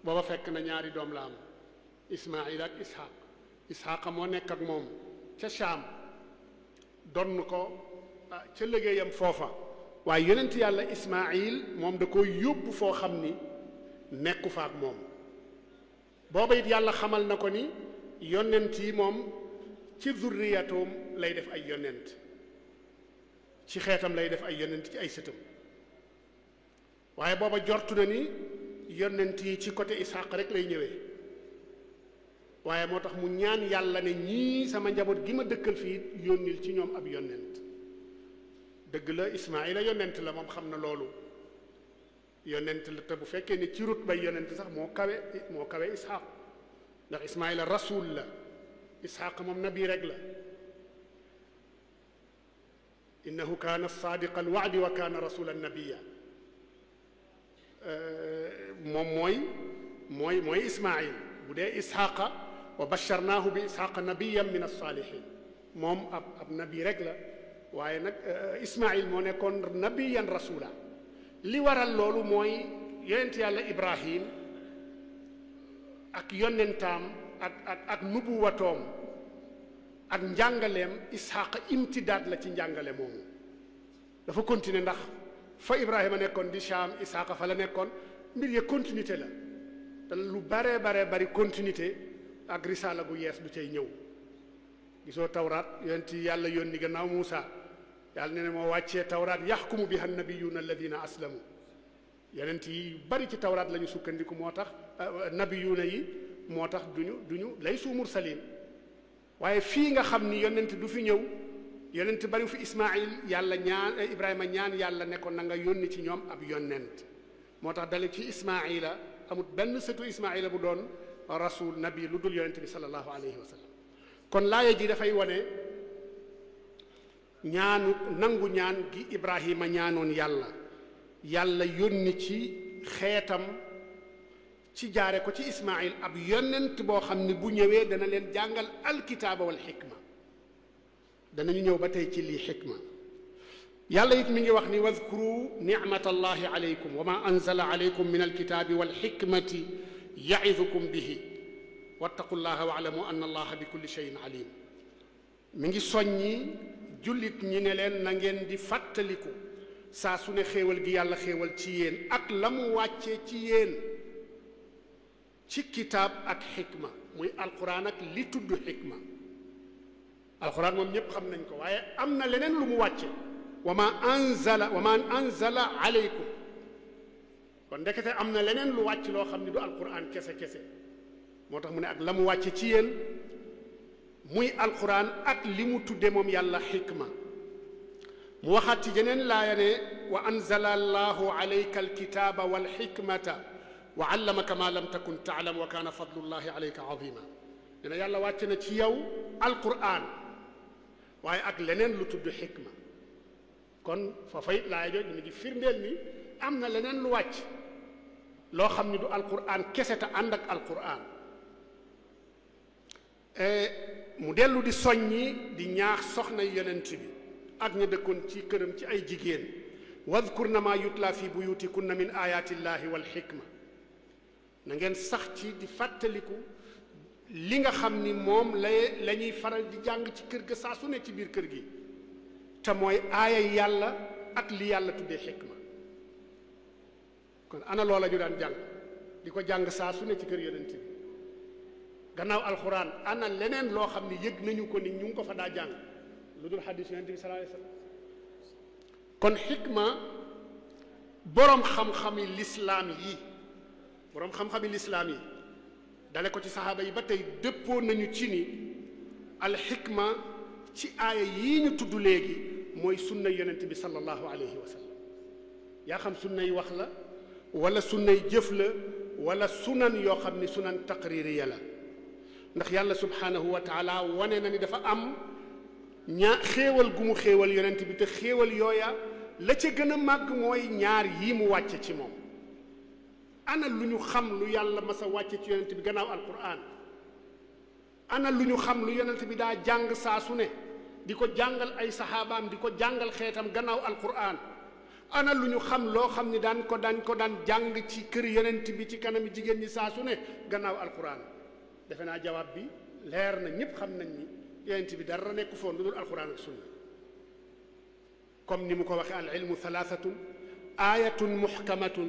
booba fekk na ñaari doom la am ismail ak isxaq isxaqa moo nekk ak moom ca Shaam donn ko ca liggéeyam foofa waaye yonent yàlla Ismaayil moom da ko yóbbu foo xam ni nekku fa ak moom booba it yàlla xamal na ko ni yonent yi moom ci zurriyatoom lay def ay yonent ci xeetam lay def ay yonent ci ay sëtam waaye booba jortu na ni yonent yi ci côté Ishaq rek lay ñëwee waaye moo tax mu ñaan yàlla ne ñii sama njaboot gi ma dëkkal fii yónnil ci ñoom ab yonent dëgg la Ismaayila yonent la moom xam na loolu yonent la te bu fekkee ne ci rut bay yonent sax moo kawe Ishaq ndax Ismaayila rasul la Ishaq moom nabi rek la innahu kaana saadiqa alwaadi wa kaana rasulan nabiya moom mooy Ismaayil bu dee Isxaaqa wa basharnaahu bi Isxaaqa nabiyan min alsaalihin moom ab nabi rek la waaye nag Ismaayil moo nekkoon nabiyan rasula li waral loolu mooy yonent yàlla Ibrahim ak yonentaam ak nubuwatoom ak njàngaleem Isxaaqa imtidaad la ci njàngale moomu dafa continuer ndax fa Ibrahima nekkoon di Shaam Isxaaqa fa la nekkoon mbir ya continuité la te lu bare bari continuité ak risaala gu yees du cay ñëw gisoo tawraat yonent yàlla yónni gannaaw Muusa yàlla ne ne moo wàccee tawraat yaxkumu biha nabiyuuna alladina aslamu yonent yi bari ci tawraat la ñu sukkandiku moo tax nabiyuuna yi moo tax duñu laysu mursaliin waaye fii nga xam ni yonent du fi ñëw yonent bari fi Ismaayil yàlla ñaan Ibrahima ñaan yàlla ne ko na nga yónni ci ñoom ab yonent moo tax dale ci Ismaayila amut benn sëtu Ismaayila bu doon rasul nabi lu dul yonent bi sallallahu alayhi wa sallam kon laaya ji dafay wane ñaanu nangu ñaan gi Ibrahima ñaanoon yàlla yónni ci xeetam ci jaare ko ci Ismaayil ab yonent boo xam ni bu ñëwee dana leen jàngal alkitaaba wal xikma danañu ñëw ba tey ci lii xikma yàlla it mi ngi wax ni wadkuru nicmatallahi alaykum wa ma anzala alaykum min alkitaabi wal xikmati yaidukum bihi wattaqullaha waalamu anna allaha bi kulli cheyin alim mi ngi soññi jullit ñi ne leen na ngeen di fàttaliku saa su ne xéewal gi yàlla xéewal ci yéen ak la mu wàccee ci yéen ci kitaab ak xikma muy alquran ak li tudd xikma alquran moom ñépp xam nañ ko waaye am na leneen lu mu wàcce wa ma anzala aleykum kon ndekete am na leneen lu wàcc loo xam ne du alquran kese moo tax mu ne ak la mu wàcce ci yéen muy alquran ak li mu tudde moom yàlla xikma mu waxaat ci jeneen laaya ne wa anzala allahu alayka alkitaba walxikmata wa allamaka ma lam takun taalam wa kaana fadlullahi alayka azima dina yàlla wàcce na ci yow alquran waaye ak leneen lu tudd xikma kon foofay laaya jooju mi ngi firndeel ni am na leneen lu wàcc loo xam ni du alquran kese te ànd ak alquran mu dellu di soññi di ñaax soxna yonent bi ak ña dëkkoon ci këram ci ay jigéen wadkurna ma yutla fi buyutikunna min ayatillahi wal xikma na ngeen sax ci di fàttaliku li nga xam ni moom la ñuy faral di jàng ci kër ga saa su ne ci biir kër gi te mooy aaya yàlla ak li yàlla tuddee xikma kon ana loola ñu daan jàng di ko jàng saa su ne ci kër yonent bi gannaaw alxuraan ana leneen loo xam ne yëg nañu ko ni ñu ngi ko fa daa jàng lu dul xadiis yonent bi sallallahu alayhi wasallam kon xikma boroom xam-xami lislaam yi dale ko ci saxaaba yi ba tey dëppoo nañu ci ni alxikma ci aaya yii ñu tudd léegi mooy sunna yonent bi sallallahu alayhi wa sallam yaa xam sunnay wax la wala sunnay jëf la wala sunan yoo xam ni sunan taqririya la ndax yàlla subhanahu wa taala wane na ni dafa am xéewal gu mu xéewal yonent bi te xéewal yooya la ca gën a màgg mooy ñaar yii mu wàcce ci moom ana lu ñu xam lu yàlla mas a wàcce ci yonent bi gannaaw alquran ana lu ñu xam lu yonent bi daa jàng saa su ne di ko jàngal ay saxaabaam di ko jàngal xeetam gannaaw alquran ana lu ñu xam loo xam ni daan jàng ci kër yonent bi ci kanami jigéen ñi saa su ne gannaaw alquran defe naa jawaab bi leer na ñépp xam nañ ni yonent bi dara nekku foon lu dul alquran ak sunna comme ni mu ko waxee al ilmu thalathatun ayatun muhkamatun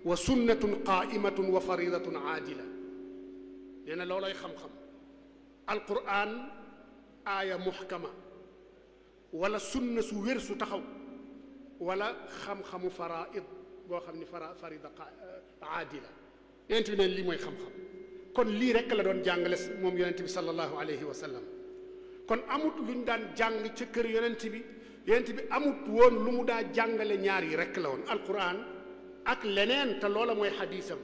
wa sunnatun qaimatun wa faridatun aadila nee na loolay xam-xam alquran aaya muhkama wala sunna su wér su taxaw wala xam-xamu faraid boo xam ni farida aadila yonent bi neen lii mooy xam-xam kon lii rekk la doon jàngale moom yonent bi sallallahu alayhi wa sallam kon amut luñ daan jàng ca kër yonent bi amut woon lu mu daa jàngale ñaar yi rekk la woon alquran ak leneen te loola mooy xadiisam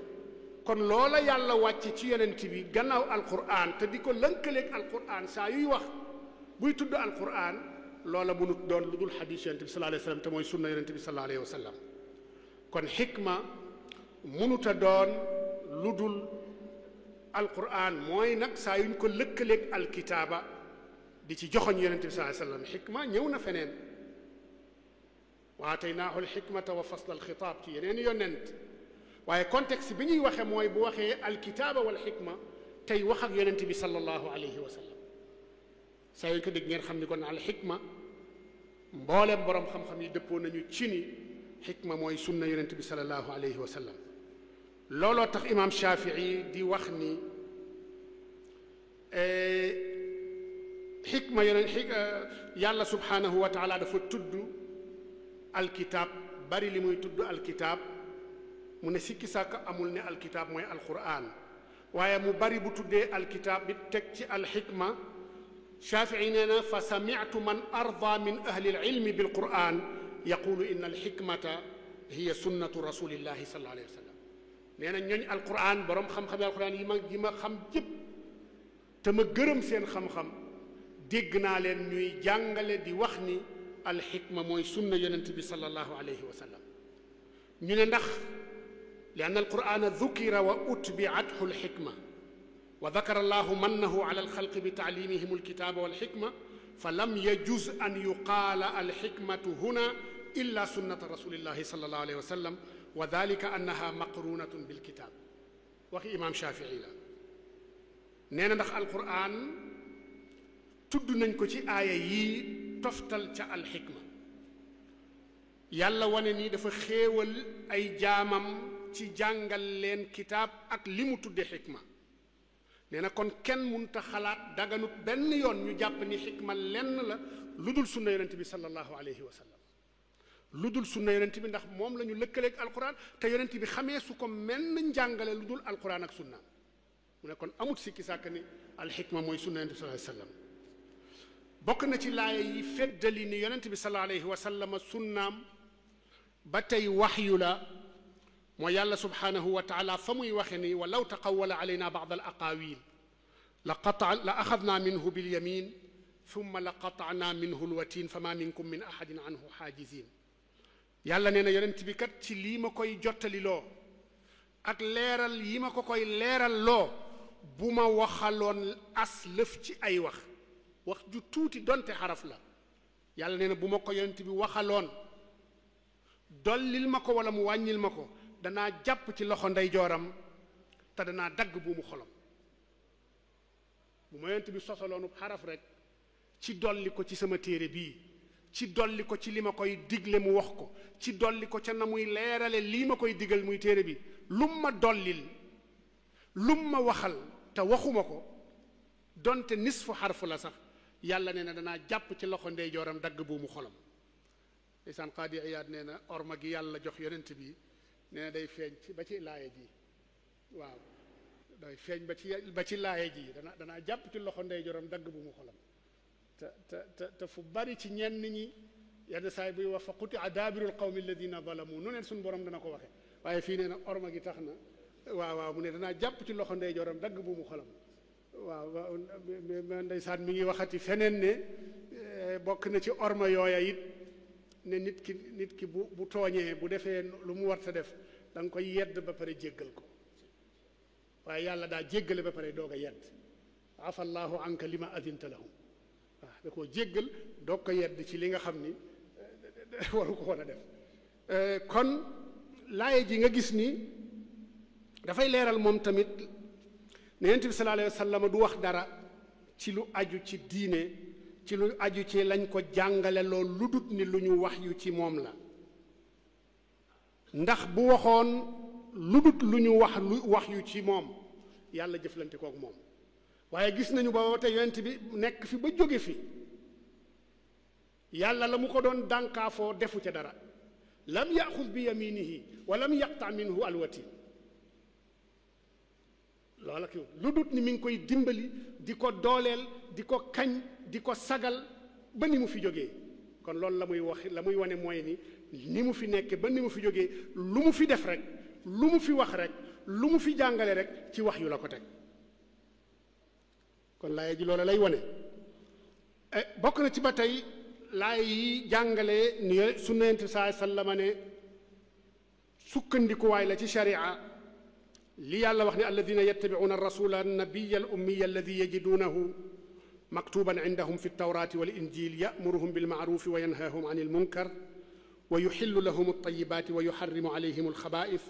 kon loola yàlla wàcce ci yonent bi gannaaw alquran te di ko lënkaleeg alquran saa yuy wax buy tudd alquran loola mënut doon lu dul xadiis yonent bi sallallahu alayhi wa sallam te mooy sunna yonent bi sallallahu alayhi wa sallam kon xikma mënuta doon lu dul alquran mooy nag saa yuñ ko lëkkaleeg alkitaaba di ci joxoñ yonent bi sallallahu alayhi wa sallam xikma ñëw na feneen wa ataynaahu alxikmata wa fasla alxitaab ci yeneen yonent waaye contexte bi ñuy waxe mooy bu waxee alkitaaba wal xikma tey wax ak yonent bi sallallahu alayhi wa sallam saa yuñ ko dégg ngeen xam ni kon alxikma mbooleem boroom xam-xam yi dëppoo nañu ci ni xikma mooy sunna yonent bi sallallahu alayhi wa sallam looloo tax imaam Shafii di wax ni xikma yeneen yàlla subhanahu wa taala dafa tudd alkitaab bari li muy tudd alkitaab mu ne sikki sàkk amul ne alkitaab mooy alquran waaye mu bari bu tuddee alkitaab bi teg ci alxikma Shafii nee na fa samitu man arda min ahli alilmi bilquran yaqulu inna alxikmata hiya sunnatu rasulillahi sallallahu alayhi wa sallam nee na ñooñ alquran boroom xam-xam alquran yi ma xam jëpp te ma gërëm seen xam-xam dégg naa leen ñuy jàngale di wax ni alxikma mooy sunna yonent bi sallallahu alayhi wa sallam ñu ne ndax li anna alqurana dukira wa utbiathu alxikma wa dakara allahu mannahu ala alxalqi bi taalimihim alkitaba walxikma fa lam yajuz an yuqaala alxikmatu huna illa sunnata rasulillahi sallallahu alayhi wa sallam wa dalika annaha maqrunatun bilkitab waxi imam Shafii la nee na ndax alquran tudd nañ ko ci aaya yii toftal ca alxikma yàlla wane ni dafa xéewal ay jaamam ci jàngal leen kitaab ak li mu tudde xikma nee na kon kenn munta xalaat daganut benn yoon ñu jàpp ni xikma lenn la lu dul sunna yonent bi sallallahu alayhi wa sallam lu dul sunna yonent bi ndax moom la ñu lëkkaleeg alquran te yonent bi xamee su ko menn njàngale lu dul alquran ak sunna mu ne kon amut sikki sàkk ni alxikma mooy sunna yonent bi sallallahu alayhi wa sallam bokk na ci laaya yi feddali ni yonent bi sallallahu alayhi wa sallam sunnaam ba tey waxyu la mooy yàlla subhanahu wa taala fa muy waxe ni walaw taqawala alayna ba'd al aqawil la axadna minhu bilyamin thumma la qata'na minhu alwatin fama minkum min ahadin anhu xaajizin yàlla nee na yonent bi kat ci lii ma koy jottali loo ak leeral yi ma ko koy leeral loo bu ma waxaloon as lëf ci ay wax ju tuuti donte xaraf la yàlla nee na bu ma ko yonent bi waxaloon dollil ma ko wala mu wàññil ma ko danaa jàpp ci loxo ndeyjooram te danaa dagg bu mu xolam bu ma yonent bi sosaloonu xaraf rek ci dolli ko ci sama téere bii ci dolli ko ci li ma koy digle mu wax ko ci dolli ko ca na muy leerale lii ma koy digal muy téere bi lum ma dollil lum ma waxal te waxuma ko donte nisfu xarfu la sax yàlla nee na danaa jàpp ci loxo ndeyjooram dagg bu mu xolam isaan Qaadi Iyaad nee na orma gi yàlla jox yonent bi nee na day feeñ ci ba ci laaya ji waaw day feeñ ba ci laaya ji danaa jàpp ci loxo ndeyjooram dagg bu mu xolam te fu bari ci ñenn ñi yenn saay buy wax fa qutia daabirul qawmi alladina zalamu nu neen suñu borom dana ko waxe waaye fii nee na orma gi tax na waaw mu ne danaa jàpp ci loxo ndeyjooram dagg bu mu xolam waaw ndeysaan mi ngi waxati feneen ne bokk na ci orma yooya it ne nit ki bu tooñee bu defee lu mu warta def da nga koy yedd ba pare jéggal ko waaye yàlla daa jéggale ba pare doog a yedd afa allahu anka lima adinta lahum waaw da koo jéggal doog ko yedd ci li nga xam ni waru ko woon a def kon laaye ji nga gis ni dafay leeral moom tamit ne Yonent bi sallallahu alayhi wa sallam du wax dara ci lu aju ci diine ci lu aju ci lañ ko jàngale lool lu dut ni lu ñu wax yu ci moom la ndax bu waxoon lu dut lu ñu wax yu ci moom yàlla jëflante kook moom waaye gis nañu ba te yonent bi nekk fi ba jóge fi yàlla la mu ko doon dànkaafoo defu ca dara lam yaxud bi yaminihi wa lam yaqta minhu alwatin loola ki lu dut ni mi ngi koy dimbali di ko dooleel di ko kañ di ko sagal ba ni mu fi jógee kon loolu la muy wax la muy wane mooy ni mu fi nekke ba ni mu fi jógee lu mu fi def rek lu mu fi wax rek lu mu fi jàngale rek ci wax yu la ko teg kon laaya ji loola lay wane bokk na ci ba tey laay yi jàngale ni sunna Yonent bi sallallahu alayhi wasallam ne sukkandikuwaay la ci sharia li yàlla wax ne alladina yattabi'una ar-rasula an-nabiyya al-ummiya alladi yajidunahu maktuban indahum fi at-tawrati wal-injil ya'muruhum bil-ma'rufi wa yanhahum 'anil munkar wa yuhillu lahum at-tayyibati wa yuharrimu 'alayhim al-khaba'ith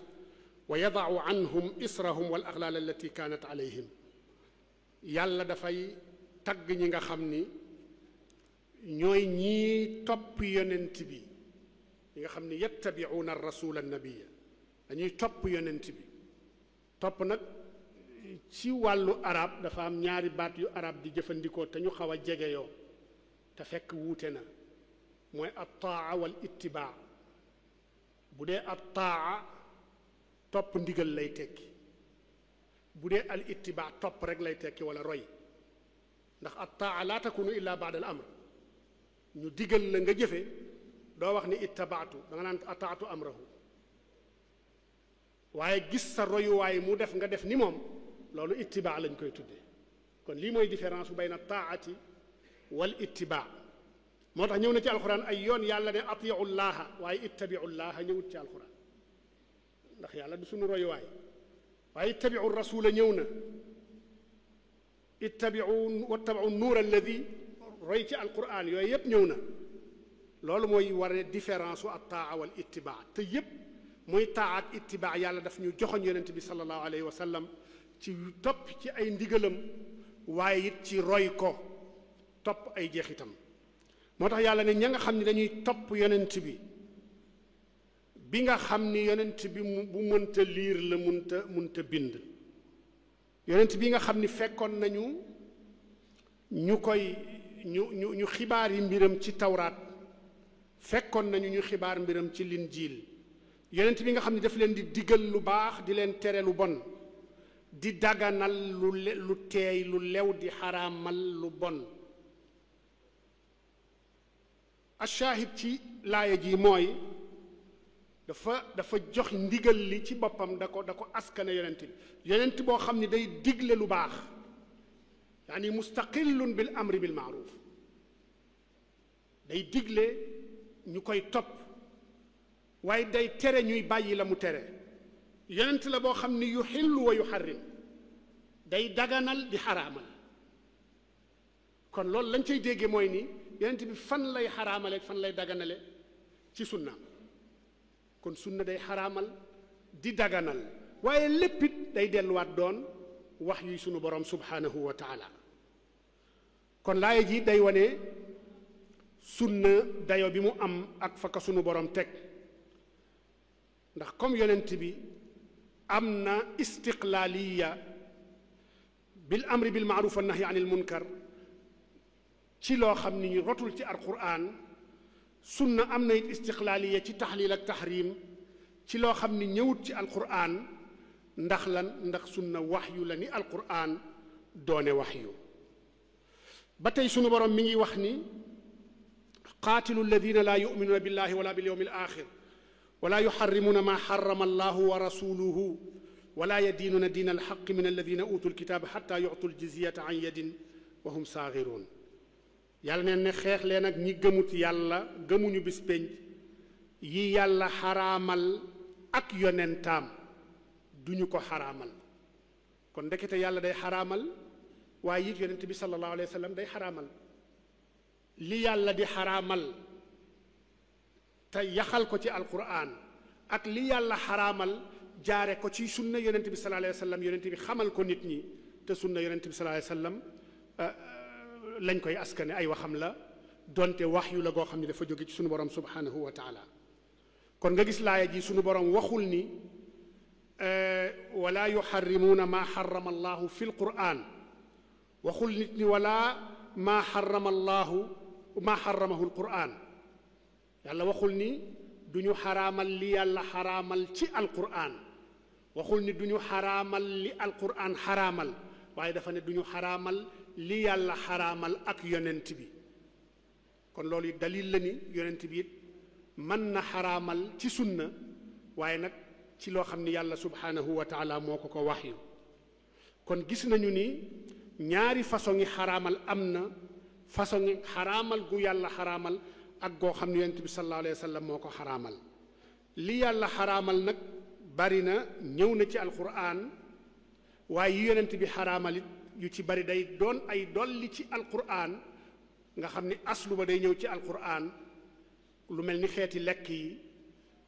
wa yada'u 'anhum israhum wal-aghlal allati kanat 'alayhim yàlla dafay tagg ñi nga xam ni ñooy ñii topp yonent bi ñi nga xam ni yattabi'una ar-rasula an-nabiyya dañuy topp yonent bi topp nag ci wàllu arab dafa am ñaari baat yu arab di jëfandikoo te ñu xaw a jegeyoo te fekk wuute na mooy at-taa wal ittibaa bu dee at-taa topp ndigal lay tekki bu dee al ittibaa topp rek lay tekki wala roy ndax at-taa laa takunu illa ba'da al amr ñu digal la nga jëfe doo wax ni ittabaatu da nga naan ataatu amrahu waaye gis sa royuwaay mu def nga def ni moom loolu ittibaa lañ koy tuddee kon lii mooy différence bu bayna taati wal ittibaa moo tax ñëw na ci alxuraan ay yoon yàlla ne atiiu llaaha waaye ittabiu llaaha ñëwut ci alxuraan ndax yàlla du suñu royuwaay waaye ittabiu rasula ñëw na ittabiu wattabiu nuur alladi roy ci alxuraan yooyu yépp ñëw na loolu mooy war ne différence u at taa wal ittibaa te yépp muy taa ak ittibaa yàlla daf ñu joxoñ yonent bi sallallahu alayhi wa sallam ci topp ci ay ndigalam waaye it ci roy ko topp ay jeexitam moo tax yàlla ne ña nga xam ne dañuy topp yonent bi nga xam ni yonent bi bu mënta liir la munta bind yonent bi nga xam ni fekkoon nañu ñu xibaar yi mbiram ci tawraat fekkoon nañu ñu xibaar mbiram ci linjiil yonent bi nga xam ne daf leen di digal lu baax di leen tere lu bon di daganal lu teey lu lew di xaraamal lu bon ashaahid ci laaya ji mooy dafa jox ndigal li ci boppam da ko askane yonent boo xam ne day digle lu baax yaani mustaqillun bil amri bil maaruf day digle ñu koy topp waaye day tere ñuy bàyyi la mu tere yonent la boo xam ni yuxillu wa yuxarrim day daganal di xaraamal kon loolu lañ cay déggee mooy ni yonent bi fan lay xaraamale fan lay daganale ci sunna kon sunna day xaraamal di daganal waaye léppit day delluwaat doon wax yuy sunu borom subhanahu wa taala kon laaya ji day wane sunna dayo bi mu am ak fa ka sunu borom teg ndax comme yonent bi am na istiqlaaliya bil amri bil maaruf wa nahyi anil munkar ci loo xam ni ñu rotul ci alquran sunna am na it istiqlaaliya ci taxliil ak taxrim ci loo xam ni ñëwut ci alquran ndax lan ndax sunna waxyu la ni alquran doone waxyu ba tey sunu borom mi ngi wax ni qaatilu alladina laa yuminuuna billahi wala bil yawmi al axir wala yuxarrimuuna maa xarama allahu wa rasuluhu wala yadiinuuna diina alxaqi min alladina utu lkitaaba xata yutu ljizyata an yadin wa hum saaxiruun yàlla neen ne xeex leen ak ñi gëmut yàlla gëmuñu bis pénc yi yàlla xaraamal ak yonentaam duñu ko xaraamal kon ndekete yàlla day xaraamal waaye it yonent bi sallallahu alayhi wa sallam day xaraamal li yàlla di xaraamal te yaxal ko ci alquran ak li yàlla xaraamal jaare ko ci sunna yonent bi sallallahu alayhi wa sallam yonent bi xamal ko nit ñi te sunna yonent bi sallallahu alayhi wa sallam lañ koy askane ay waxam la donte wax yu la goo xam ne dafa jóge ci sunu borom subhanahu wa taala kon nga gis laaya ji sunu borom waxul ni wala yuharrimuuna maa xarama allahu fi lquran waxul nit ni wala maa xaramahu alquran yàlla waxul ni duñu xaraamal li yàlla xaraamal ci alquran waxul ni duñu xaraamal li alquran xaraamal waaye dafa ne duñu xaraamal li yàlla xaraamal ak yonent bi kon loolu it dalil la ni yonent bi it mën na xaraamal ci sunna waaye nag ci loo xam ni yàlla subhanahu wa taala moo ko ko wax yu kon gis nañu ni ñaari façon yi xaraamal am na façon yi xaraamal gu yàlla xaraamal ak goo xam ne yonent bi sallallahu alayhi wa sallam moo ko xaraamal li yàlla xaraamal nag bari na ñëw na ci alquran waaye yi yonent bi xaraamalit yu ci bari day doon ay dolli ci alquran nga xam ni aslu ba day ñëw ci alquran lu mel ni xeeti lekk yi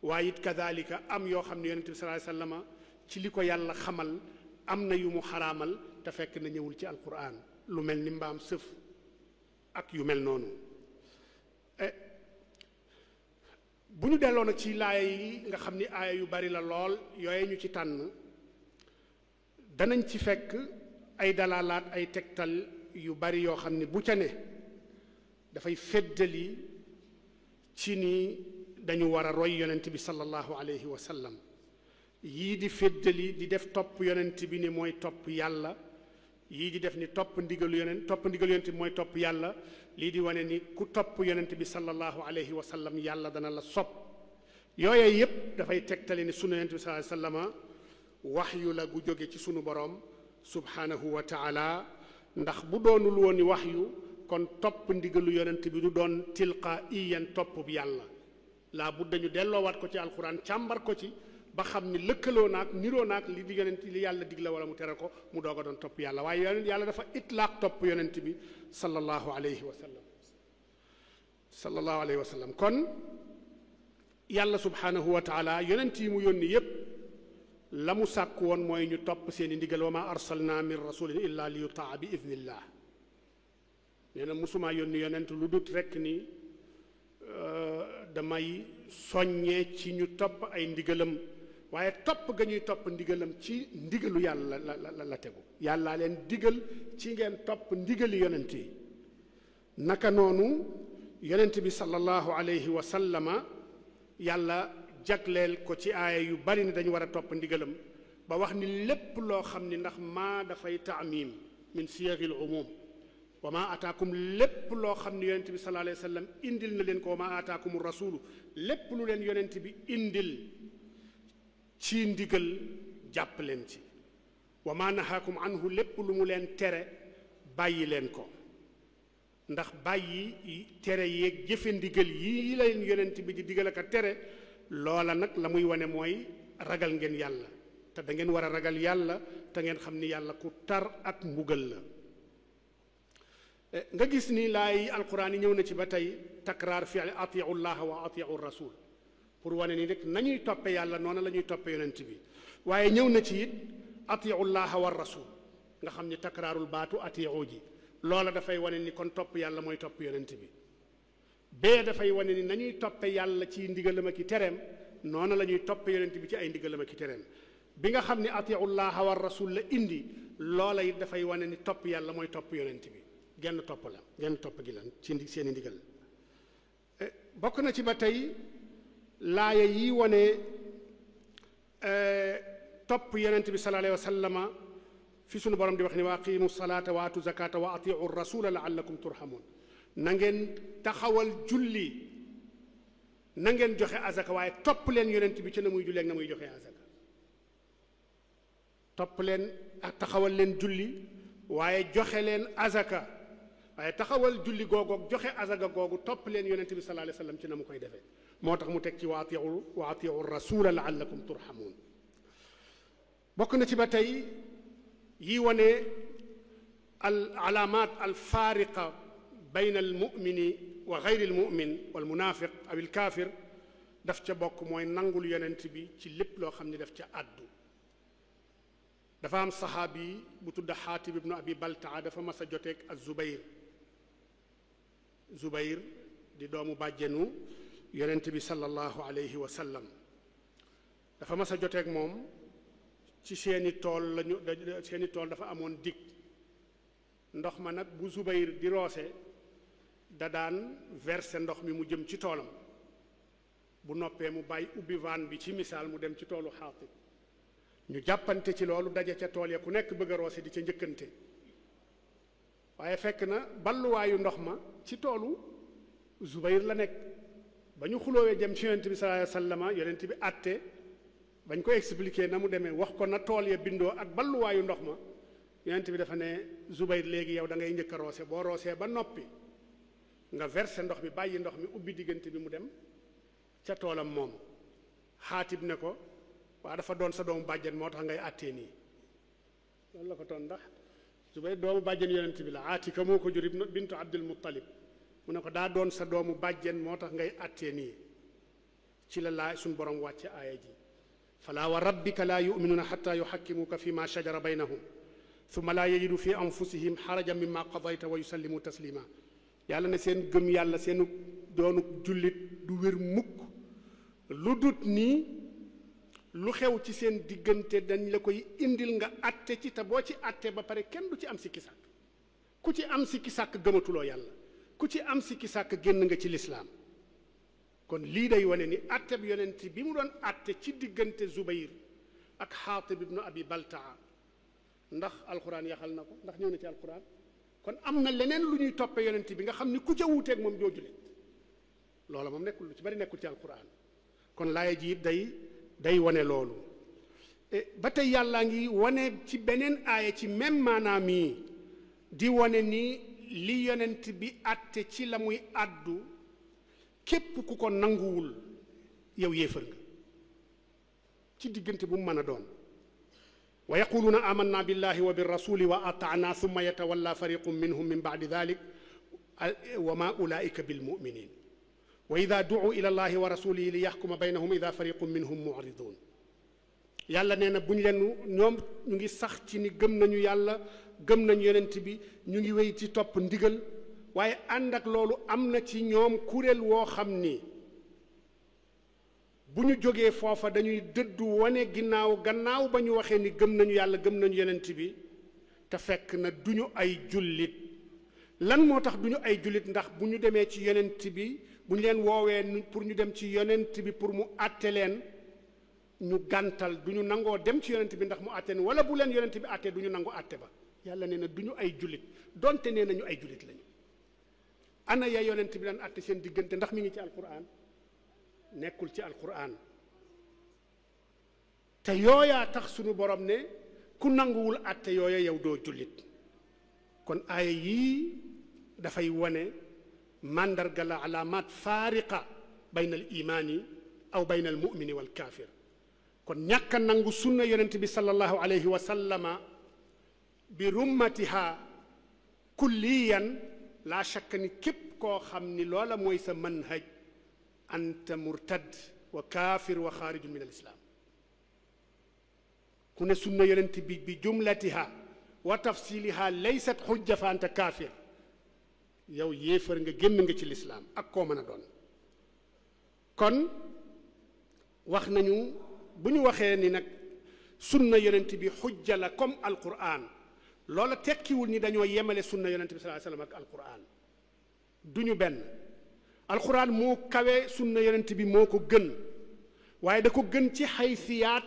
waaye it kadalika am yoo xam ne yonent bi sallallahu alayhi wa sallam ci li ko yàlla xamal am na yu mu xaraamal te fekk na ñëwul ci alquran lu mel ni mbaam sëf ak yu mel noonu bu ñu delloo nag ci laaya yi nga xam ni aaya yu bari la lool yooye ñu ci tànn danañ ci fekk ay dalaalaat ay tegtal yu bari yoo xam ni bu ca ne dafay feddali ci ni dañu war a roy yonent bi sallallahu alayhi wa sallam yii di feddali di def topp yonent bi ni mooy topp yàlla yii di def ni topp ndigalu yonent bi mooy topp yàlla lii di wane ni ku topp yonent bi sallallahu alayhi wa sallam yàlla dana la sopp yooye yépp dafay tegtale ni sunu yonent bi sallallahu alayhi wa sallama waxyu la gu jóge ci sunu borom subhanahu wa taala ndax bu doonul woon ni waxyu kon topp ndigalu yonent bi du doon tilqaiyan topp bi yàlla laa bu dañu delloowaat ko ci alquran càmbar ko ci ba xam ni lëkkaloo naag niroo naag li di yonent li yàlla digle wala mu tere ko mu doog a doon topp yàlla waaye yàlla dafa itlaaq topp yonent bi sallallahu alayhi wa sallam kon yàlla subhanahu wa taala yonent yi mu yónni yépp la mu sàkk woon mooy ñu topp seeni ndigal wa ma arsalna min rasulin illa li yutaa bi idnillah nee na musumaa yónni yonent lu dut rekk ni damay soññee ci ñu topp ay ndigalam waaye topp ga ñuy topp ndigalam ci ndigalu yàlla la tegu yàllaa leen digal ci ngeen topp ndigali yonent yi naka noonu yonent bi sallallahu alayhi wa sallama yàlla jagleel ko ci aaya yu bari ni dañu war a topp ndigalam ba wax ni lépp loo xam ni ndax maa dafay taamim min siyagil umum wa maa ataakum lépp loo xam ne yonent bi sallallahu alayhi wa sallam indil na leen ko wa maa ataakum rasulu lépp lu leen yonent bi indil ci ndigal jàpp leen ci wa maa nahaakum anhu lépp lu mu leen tere bàyyi leen ko ndax bàyyi tere yeeg jëfe ndigal yii leen yonent bi di digal ak a tere loola nag la muy wane mooy ragal ngeen yàlla te da ngeen war a ragal yàlla te ngeen xam ni yàlla ku tar ak mbugal la nga gis ni laay alquran yi ñëw na ci ba tey takraar fi atiu llaha wa atiu rasul pour wane ni rek nañuy toppe yàlla noonu la ñuy toppe yonent bi waaye ñëw na ci it atiu llaha wa rasul nga xam ni takraarul baatu atiu ji loola dafay wane ni kon topp yàlla mooy topp yonent bi bee dafay wane ni nañuy toppe yàlla ci ndigalam ak i tereem noonu la ñuy toppe yonent bi ci ay ndigalam ak i tereem bi nga xam ni atiu llaha wa rasul la indi loola it dafay wane ni topp yàlla mooy topp yonent bi genn topp la genn topp gi lan ci seeni ndigal bokk na ci ba tey laaya yi wane topp yonent bi sallallahu alayhi wa sallama fi sunu borom di wax ni wa aqimu salata wa atu zakata wa atiu rasula laallakum turhamun na ngeen taxawal julli na ngeen joxe azaka waaye topp leen yonent bi ci na muy julli ak na muy joxe azaka topp leen ak taxawal leen julli waaye joxe leen azaka waaye taxawal julli googoog joxe azaka googu topp leen yonent bi sallallahu alayhi wa sallam ci na mu koy defee moo tax mu teg ci wa atiu rasula laallakum turhamun bokk na ci ba tey yi wane al alaamaat al faariqa bayna al mumini wa gayri al mumin wal munafiq aw al kaafir daf ca bokk mooy nangul yonent bi ci lépp loo xam ne daf ca àddu dafa am saxaabi bu tudd xaatib ibnu abi baltaa dafa mas a joteeg az zubayr Zubayr di doomu bàjjenu yonent bi sallallahu alayhi wa sallam dafa mas a joteeg moom ci seeni tool dafa amoon dig ndox ma nag bu Zubayr di roose da daan verser ndox mi mu jëm ci toolam bu noppee mu bàyyi ubbi van bi ci misaal mu dem ci toolu Xaatib ñu jàppante ci loolu daje ca tool ya ku nekk bëgg a roose di ca njëkkante waaye fekk na balluwaayu ndox ma ci toolu Zubayr la nekk ba ñu xuloowee jëm ci yonent bi sallallahu alayhi wa sallam yonent bi àtte bañ ko expliquer na mu demee wax ko na tool ya bindoo ak balluwaayu ndox ma yonent bi dafa ne Zubayr léegi yow da ngay njëkk a roose boo roosee ba noppi nga verser ndox mi bàyyi ndox mi ubbi diggante bi mu dem ca toolam moom. Xaatib ne ko waa dafa doon sa doomu bàjjen moo tax ngay àttee nii loolu la ko toon ndax Zubayr doomu bàjjen yonent bi la Aatika moo ko jur bintu Abdul Muttalib mu ne ko daa doon sa doomu bàjjen moo tax ngay àttee nii ci la laa suñ borom wàcce aaya ji falaa wa rabbika laa yuminuuna xatta yuxakkimuuka fi ma shajara baynahum thumma laa yajidu fi anfusihim xarajan mimma qadayta wa yusallimu taslima yàlla ne seen gëm yàlla seenu doonu jullit du wér mukk lu dut nii lu xew ci seen diggante dañ la koy indil nga àtte ci te boo ci àtte ba pare kenn du ci am sikki sàkk ku ci am sikki sàkk gëmatuloo yàlla ku ci am sikki sàkk génn nga ci lislaam kon lii day wane ni àtte bi yonent bi mu doon àtte ci diggante Zubayr ak Xaatib ibnu Abi Baltaa ndax alquran yaxal na ko ndax ñëw na ci alquran kon am na leneen lu ñuy toppe yonent bi nga xam ni ku ca wuuteeg moom doo jullit loola moom nekkul lu ci bari nekkul ci alquran kon laaya ji day wane loolu ba tey yàllaa ngi wane ci beneen aaya ci même maanaam yi di wane ni li yonent bi àtte ci la muy àddu képp ku ko nanguwul yow yéefar nga ci diggante bu mu mën a doon wa yaquluuna amanna billahi wa birrasuli wa ataana thumma yatawalla fariqun minhum min ba'di dhalik wa ma ulaika bilmuminin wa ida duu ila allahi wa rasulihi li yaxkuma baynahum ida fariqun minhum mu'ridun yàlla nee na bu ñu leen ñoom ñu ngi sax ci ni gëm nañu yàlla gëm nañu yonent bi ñu ngi wéy ci topp ndigal waaye ànd ak loolu am na ci ñoom kuréel woo xam ni bu ñu jógee foofa dañuy dëddu wane gannaaw ba ñu waxee ni gëm nañu yàlla gëm nañu yonent bi te fekk na duñu ay jullit lan moo tax duñu ay jullit ndax bu ñu demee ci yonent bi bu ñu leen woowee pour ñu dem ci yonent bi pour mu àtte leen ñu gàntal du ñu nangoo dem ci yonent bi ndax mu àtte wala bu leen yonent bi àttee du ñu nangu àtte ba yàlla nee na du ñu ay jullit donte nee nañu ay jullit lañu ana ya yonent bi daan àtte seen diggante ndax mi ngi ci alquran nekkul ci alquran te yooyaa tax sunu borom ne ku nanguwul àtte yooya yow doo jullit kon aaya yii dafay wane màndarga la alaamaat faariqa bayna al imaani aw bayna al mumini wal kaafir kon ñàkk a nangu sunna yonent bi sallallahu alayhi wa sallama bi rummatiha kulliyan laa shakka ni képp koo xam ni loola mooy sa manhaj anta murtad wa kaafir wa xaarijun min al islaam ku ne sunna yonent bi jumlatiha wa tafsiliha laysat xujja fa anta kaafir yow yéefar nga génn nga ci lislaam ak koo mën a doon kon wax nañu bu ñu waxee ni nag sunna yonent bi xujja la comme alquran loola tekkiwul ni dañoo yemale sunna yonent bi sallallahu alayhi wasallam ak alquran duñu benn alquran moo kawe sunna yonent bi moo ko gën waaye da ko gën ci xaysiyaat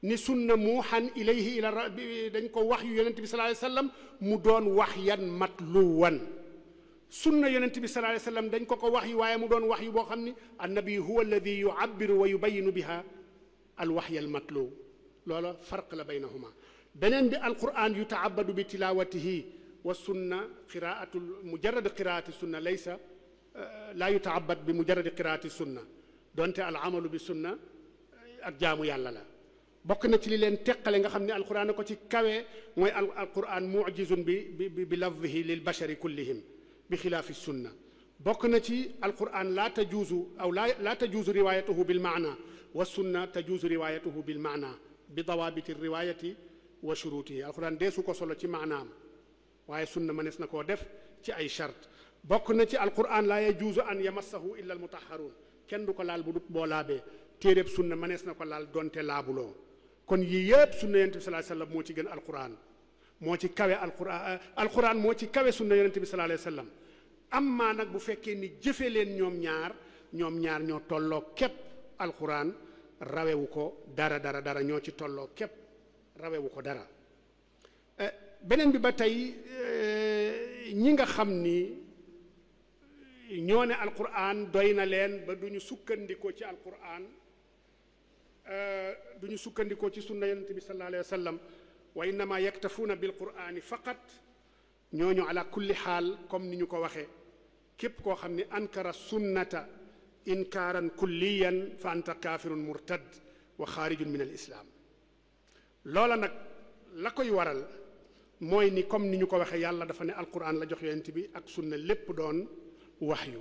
ni sunna muuxan ilayhi ila dañ ko wax yu yonent bi sallallahu alayhi wasallam mu doon waxyan matluwan sunna yonent bi sallallahu alayhi wasallam dañ ko wax yu waaye mu doon wax yu boo xam ni annabi huwa alladi yu'abbiru wa yubayinu biha alwaxya almatlu loola farq la baynahuma beneen bi alquran yutaabadu bi tilawatihi wa sunna qiraatu mujarrad qiraati sunna laysa laa yutaabad bi mujarrad qiraati sunna donte alamalu bi sunna ak jaamu yàlla la bokk na ci li leen teqale nga xam ne alquran ko ci kawe mooy alquran mu'jizun bi lafzihi lil bashari kullihim bi xilaafi sunna bokk na ci alquran laa tajuuzu aw laa tajuuzu riwaayatuhu bil maana wa sunna tajuuzu riwaayatuhu bil maana bi dawaabiti riwaayati wa shuruutihi alquran deesu ko solo ci maanaam waaye sunna mënees na koo def ci ay charte bokk na ci alquran laa yajuuzu an yamassahu illa almutahharun kenn du ko laal bu dut boo laabee téeréb sunna mënees na ko laal donte laabuloo kon yii yëpp sunna yonent bi sallallahu alayhi wasallam moo ci gën alquran moo ci kawe alquran moo ci kawe sunna yonent bi sallallahu alayhi wasallam amma nag bu fekkee ni jëfe leen ñoom ñaar ñoo tolloo képp alquran rawewu ko dara ñoo ci tolloo képp rawewu ko dara beneen bi ba tey ñi nga xam ni ñoo ne alquran doy na leen ba duñu sukkandikoo ci alquran duñu sukkandikoo ci sunna yonent bi sallallahu alayhi wa sallam wa innama yaktafuuna bil qurani faqat ñooñu ala kulli xaal comme ni ñu ko waxee képp koo xam ne ankara sunnata inkaaran kulliyan fa anta kaafirun murtad wa xaarijun min al islam loola nag la koy waral mooy ni comme ni ñu ko waxee yàlla dafa ne alquran la jox yonent bi ak sunna lépp doon waxyu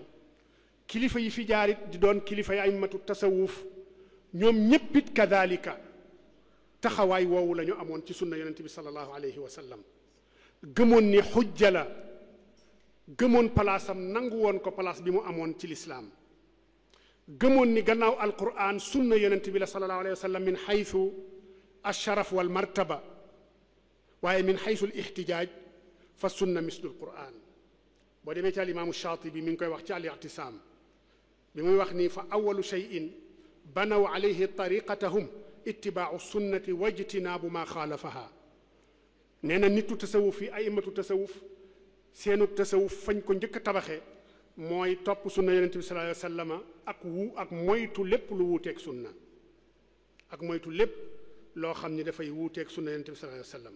kilifa yi fi jaarit di doon kilifa yi aimatu tasawuf ñoom ñéppit kadalika taxawaay woowu la ñu amoon ci sunna yonent bi sallallahu alayhi wa sallam gëmoon ni xujja la gëmoon palaasam nangu woon ko palaas bi mu amoon ci lislaam gëmoon ni gannaaw alquran sunna yonent bi la sallallahu alayhi wa sallam min xaytu alsharaf wal martaba waaye min xaytu al ixtijaaj fa sunna mislu alquran boo demee ci alimaamu Shaatibi mi ngi koy wax ci al-i'tisaam bi muy wax ni fa awalu cheyin banaw alayhi tariqatahum ittibaau sunnati wa ijtinaabu ma xaalafaha nee na nitu tasawuf yi aimatu tasawuf seenug tasawuf fañ ko njëkk a tabaxe mooy topp sunna yonent bi sallallahu alayhi wa sallam ak moytu lépp lu wuuteeg sunna ak moytu lépp loo xam ni dafay wuuteeg sunna yonent bi sallallahu alayhi wa sallam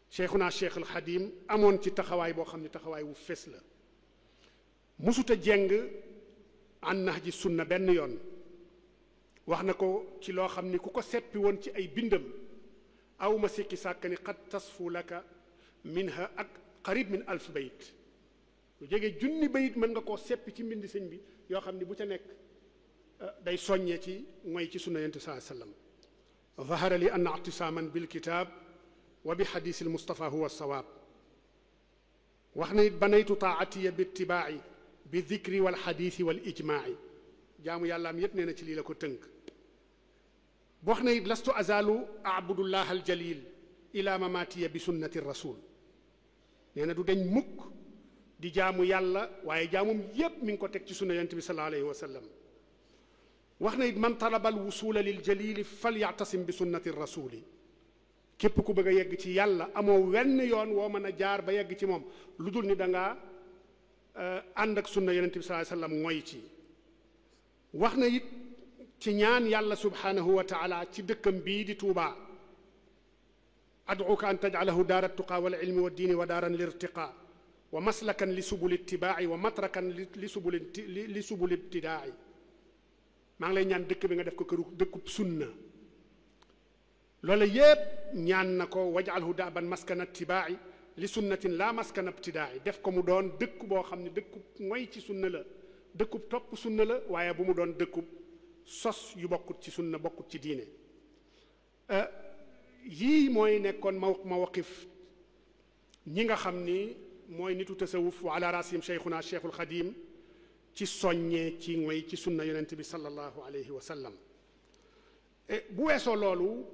cheikhuna cheikh al xadim amoon ci taxawaay boo xam ne taxawaay wu fes la musuta jeng an nahji sunna benn yoon wax na ko ci loo xam ni ku ko seppi woon ci ay bindam aw ma sikki sàkk ni qad tasfu laka minha ak qarib min alf bayit lu jege junni bayit mën nga koo seppi ci mbindi sëñ bi yoo xam ni bu ca nekk day soññee ci mooy ci sunna yonent sallallahu alayhi wa sallam zahara li anna i'tisaaman bil kitaab wa bi xadiis al Mustafa huwa sawaab wax na it banaytu taatiya bi ittibaa'i bi dikri wal xadiisi wal ijmaa'i jaamu yàlla am yépp nee na ci lii la ko tënk wax na it lastu azaalu abudullah al jalil ila mamatiya bi sunnati rasul nee na du dañ mukk di jaamu yàlla waaye jaamum yépp mi ngi ko teg ci sunna yonent bi sallallahu alayhi wa sallam wax na it man talaba al wusula lil jalili fal yactasim bi sunnati rasuli képp ku bëgg a yegg ci yàlla amoo wenn yoon woo mën a jaar ba yegg ci moom lu dul ni da ngaa ànd ak sunna yonent bi sallallahu alayhi wa sallam mooy ci wax na it ci ñaan yàlla subhanahu wa taala ci dëkkam bii di Tuubaa ad'uka an taj'alahu daara tuqaa wal ilmi wa diini wa daaran lirtiqaa wa maslakan li subul ittibaa'i wa matrakan li subul ibtidaa'i maa ngi lay ñaan dëkk bi nga def ko këru dëkkub sunna loola yépp ñaan na ko waj'alhu daaban maskana ittibaa'i li sunnatin la maskana ibtidaa'i def ko mu doon dëkk boo xam ne dëkkub mooy ci sunna la dëkkub topp sunna la waaye bu mu doon dëkkub sos yu bokkut ci sunna bokkut ci diine yii mooy nekkoon mawaqif ñi nga xam ni mooy nitu tasawuf wa ala rasim cheikhuna cheikhul xadim ci soññee ci mooy ci sunna yonent bi sallallahu alayhi wa sallam bu weesoo loolu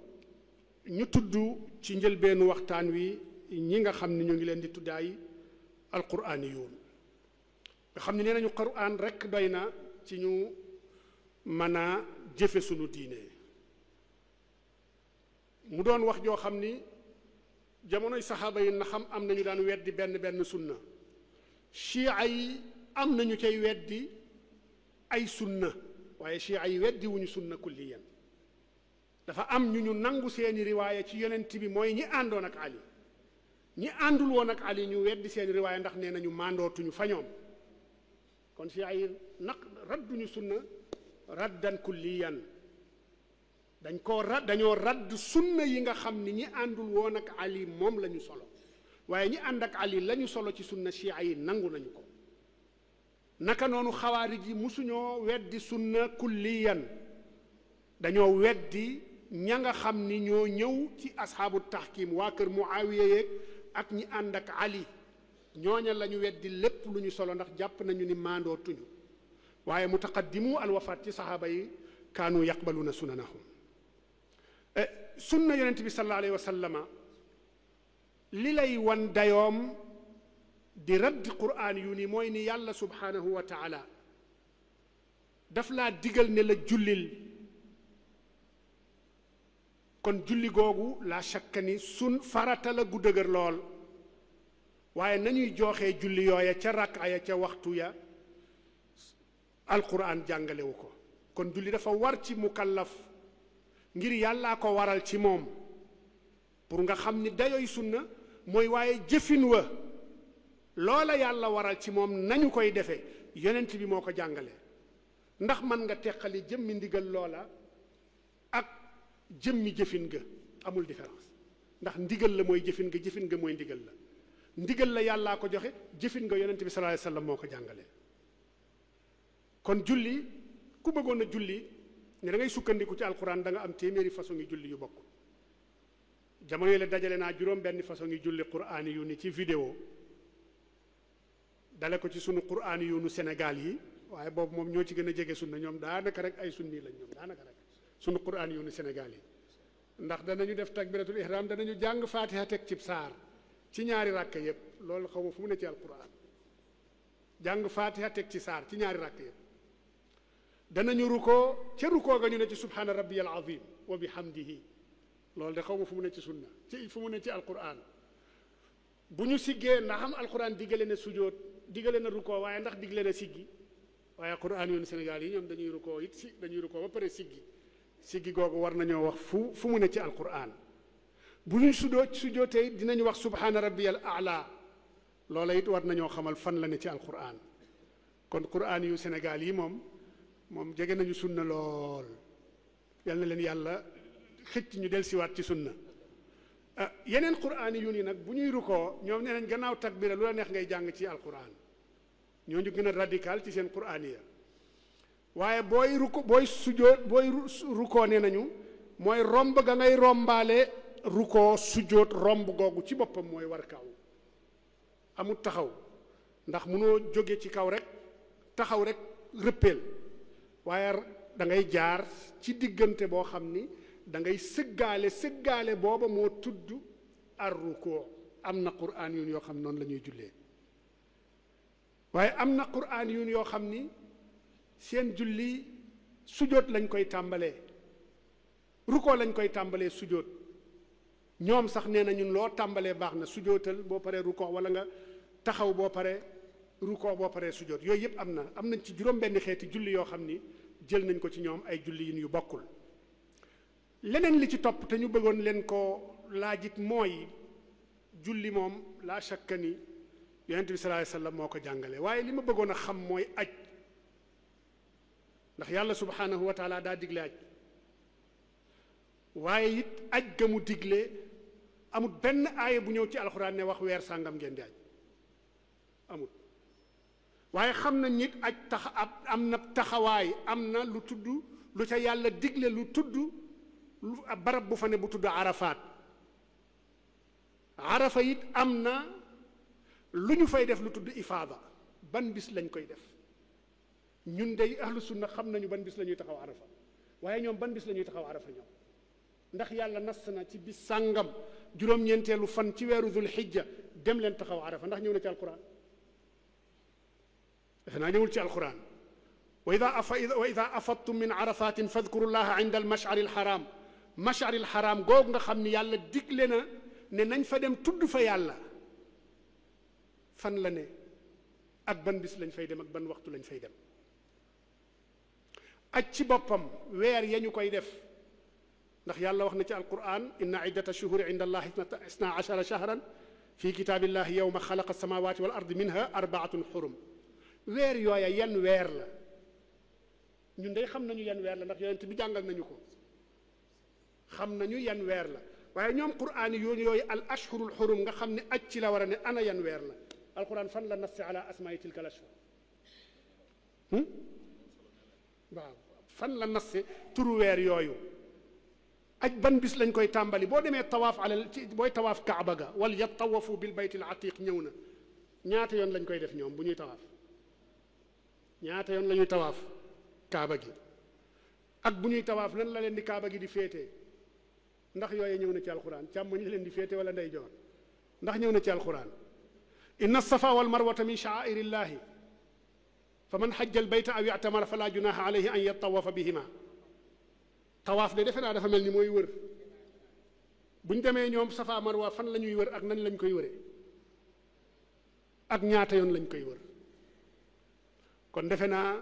ñu tudd ci njëlbeenu waxtaan wi ñi nga xam ni ñu ngi leen di tuddaay alquraaniyuun nga xam ne nee nañu quraan rekk doy na ci ñu mën a jëfe sunu diine mu doon wax joo xam ni jamonoy saxaaba yi na xam am nañu daan weddi benn sunna chia yi am nañu cay weddi ay sunna waaye chia yi weddi wuñu sunna kulliyan dafa am ñu nangu seeni riwaaya ci yonent bi mooy ñi àndoon ak Ali ñi àndul woon ak Ali ñu weddi seeni riwaaya ndax nee nañu màndootuñu fa ñoom kon chia yi nag radduñu sunna raddan kulliyan dañoo radd sunna yi nga xam ni ñi àndul woon ak Ali moom la ñu solo waaye ñi ànd ak Ali la ñu solo ci sunna chia yi nangu nañu ko naka noonu xawaarij yi musuñoo weddi sunna kulliyan dañoo weddi ña nga xam ni ñoo ñëw ci asxaabu taxkim waa kër Muawiya yeeg ak ñi ànd ak Ali ñooña la ñu weddi lépp lu ñu solo ndax jàpp nañu ni maandoo tuñu waaye mutaqaddimu alwafaat ci saxaaba yi kaanu yaqbaluuna sunanahum sunna yonent bi sallallahu alayhi wa sallama li lay wan dayoom di radd quraan yu ni mooy ni yàlla subhaanahu wa taala daf laa digal ne la jullil kon julli googu la shakka ni sun farata la gu dëgër lool waaye nañuy jooxee julli yooya ca rakka ya ca waxtu ya alquran jàngalewu ko kon julli dafa war ci mukallaf ngir yàllaa ko waral ci moom pour nga xam ni dayoy sunna mooy waaye jëfin wa loola yàlla waral ci moom nañu koy defee yonent bi moo ko jàngale ndax man nga teqali jëmmi ndigal loola ak jëmmi jëfin ga amul différence ndax ndigal la mooy jëfin ga jëfin ga mooy ndigal la ndigal la yàllaa ko joxe jëfin nga yonent bi sallallahu alayhi wasallam moo ko jàngale kon julli ku bëggoon a julli ne da ngay sukkandiku ci alquran da nga am téeméeri façon yi julli yu bokk jamono yi la dajale naa juróom benn façon yi julli quraan yu ni ci vidéo dale ko ci sunu quraan yu nu Sénégal yi waaye boobu moom ñoo ci gën a jege sunna ñoom daanaka rek ay sunni lañ ñoom daanaka rek sunu quraan yu nu Sénégal yi ndax danañu def takbiratul ihram danañu jàng fatiha teg cib saar ci ñaari ràkk yëpp loolu xaw ma fu mu ne ci alquran jàng fatiha teg ci saar ci ñaari ràkk yëpp danañu rukoo ca rukoo ga ñu ne ci subhaana rabbiyal azim wa bihamdihi loolu de xaw ma fu mu ne ci sunna ci fu mu ne ci alquran bu ñu siggee ndax am alquran diggale na sujoot diggale na rukoo waaye ndax diggale na siggi waaye quran yoonu Sénégal yi ñoom dañuy rukoo it si dañuy rukoo ba pare siggi googu war nañoo wax fu mu ne ci alquran bu ñu sujootee it dinañu wax subhaana rabbiyal a'la loola it war nañoo xamal fan la ne ci alquran kon quran yu Sénégal yi moom jege nañu sunna lool yal na leen yàlla xëcc ñu del siwaat ci sunna yeneen quraan yu ni nag bu ñuy rukoo ñoom nee nañ gannaaw takbira lu la neex ngay jàng ci alquran ñooñu gën a radical ci seen quraan ya waaye booy rukoo nee nañu mooy romb ga ngay rombaale rukoo sujoot romb googu ci boppam mooy war kaw amul taxaw ndax mënoo jóge ci kaw rek taxaw rek rëppeel waaye da ngay jaar ci diggante boo xam ni da ngay sëggaale booba moo tudd ar rukoo am na quraan yun yoo xam noonu la ñuy jullee waaye am na quraan yun yoo xam ni seen julli sujoot lañ koy tàmbalee rukoo lañ koy tàmbalee sujoot ñoom sax nee na ñun loo tàmbalee baax na sujootal boo paree rukoo wala nga taxaw boo paree rukoo boo paree sujoot yooyu yëpp am nañ ci juróom-benn xeeti julli yoo xam ni jël nañ ko ci ñoom ay julli yin yu bokkul leneen li ci topp te ñu bëggoon leen ko laajit mooy julli moom laa shakka ni yonent bi sallallahu alayhi wasallam moo ko jàngale waaye li ma bëggoon a xam mooy aj ndax yàlla subhanahu wa taala daa digle aj waaye it aj ga mu digle amul benn aaya bu ñëw ci alxuraan ne wax weer sàngam ngeen di aj amul waaye xam na nit aj tax am na taxawaay am na lu tudd lu ca yàlla digle lu tudd lu barab bu fa ne bu tudd arafaat arafa it am na lu ñu fay def lu tudd ifaada ban bis lañ koy def ñun day ahlu sunna xam nañu ban bis la ñuy taxaw arafa waaye ñoom ban bis la ñuy taxaw arafa ñoom ndax yàlla nas na ci bis sàngam juróom-ñeenteelu fan ci weeru dul xijja dem leen taxaw arafa ndax ñëw na ci alquran defe naa ñëwul ci alquran wa ida afadtum min arafatin fadkuru llaha inda almashari alxaram mashari alxaram googu nga xam ni yàlla digle na ne nañ fa dem tudd fa yàlla fan la ne ak ban bis lañ fay dem ak ban waxtu lañ fay dem aj ci boppam weer ya ñu koy def ndax yàlla wax na ci alquran inna iddata shuhuri inda allahi isna ashara shahran fi kitaabillahi yawma xalaqa alsamawati wal ardi minha arbaatun xurum weer yooya yan weer la ñun day xam nañu yan weer la ndax yonent bi jàngal nañu ko xam nañu yan weer la waaye ñoom quraan yooyu al ashhurul xurum nga xam ne aj ci la war a ne ana yan weer la alquran fan la nas ala asmaai tilka al ashhur waaw fan la nas turu weer yooyu aj ban bis lañ koy tàmbali boo demee tawaaf booy tawaaf kaaba ga wal yatawafu bil bayt al atiq ñëw na ñaata yoon lañ koy def ñoom bu ñuy tawaaf ñaata yoon la ñuy tawaaf kaaba gi ak bu ñuy tawaaf nan la leen di kaaba gi di féetee ndax yooyu ñëw na ci alquran càmmoñ la leen di féete wala ndeyjoor ndax ñëw na ci alquran inna safa wal marwata min sha'airillahi fa man hajja al bayta aw i'tamara fala junaha alayhi an yatawafa bihima tawaaf de defe naa dafa mel ni mooy wër bu ñu demee ñoom safa marwa fan la ñuy wër ak nan lañ koy wëree ak ñaata yoon lañ koy wër kon defe naa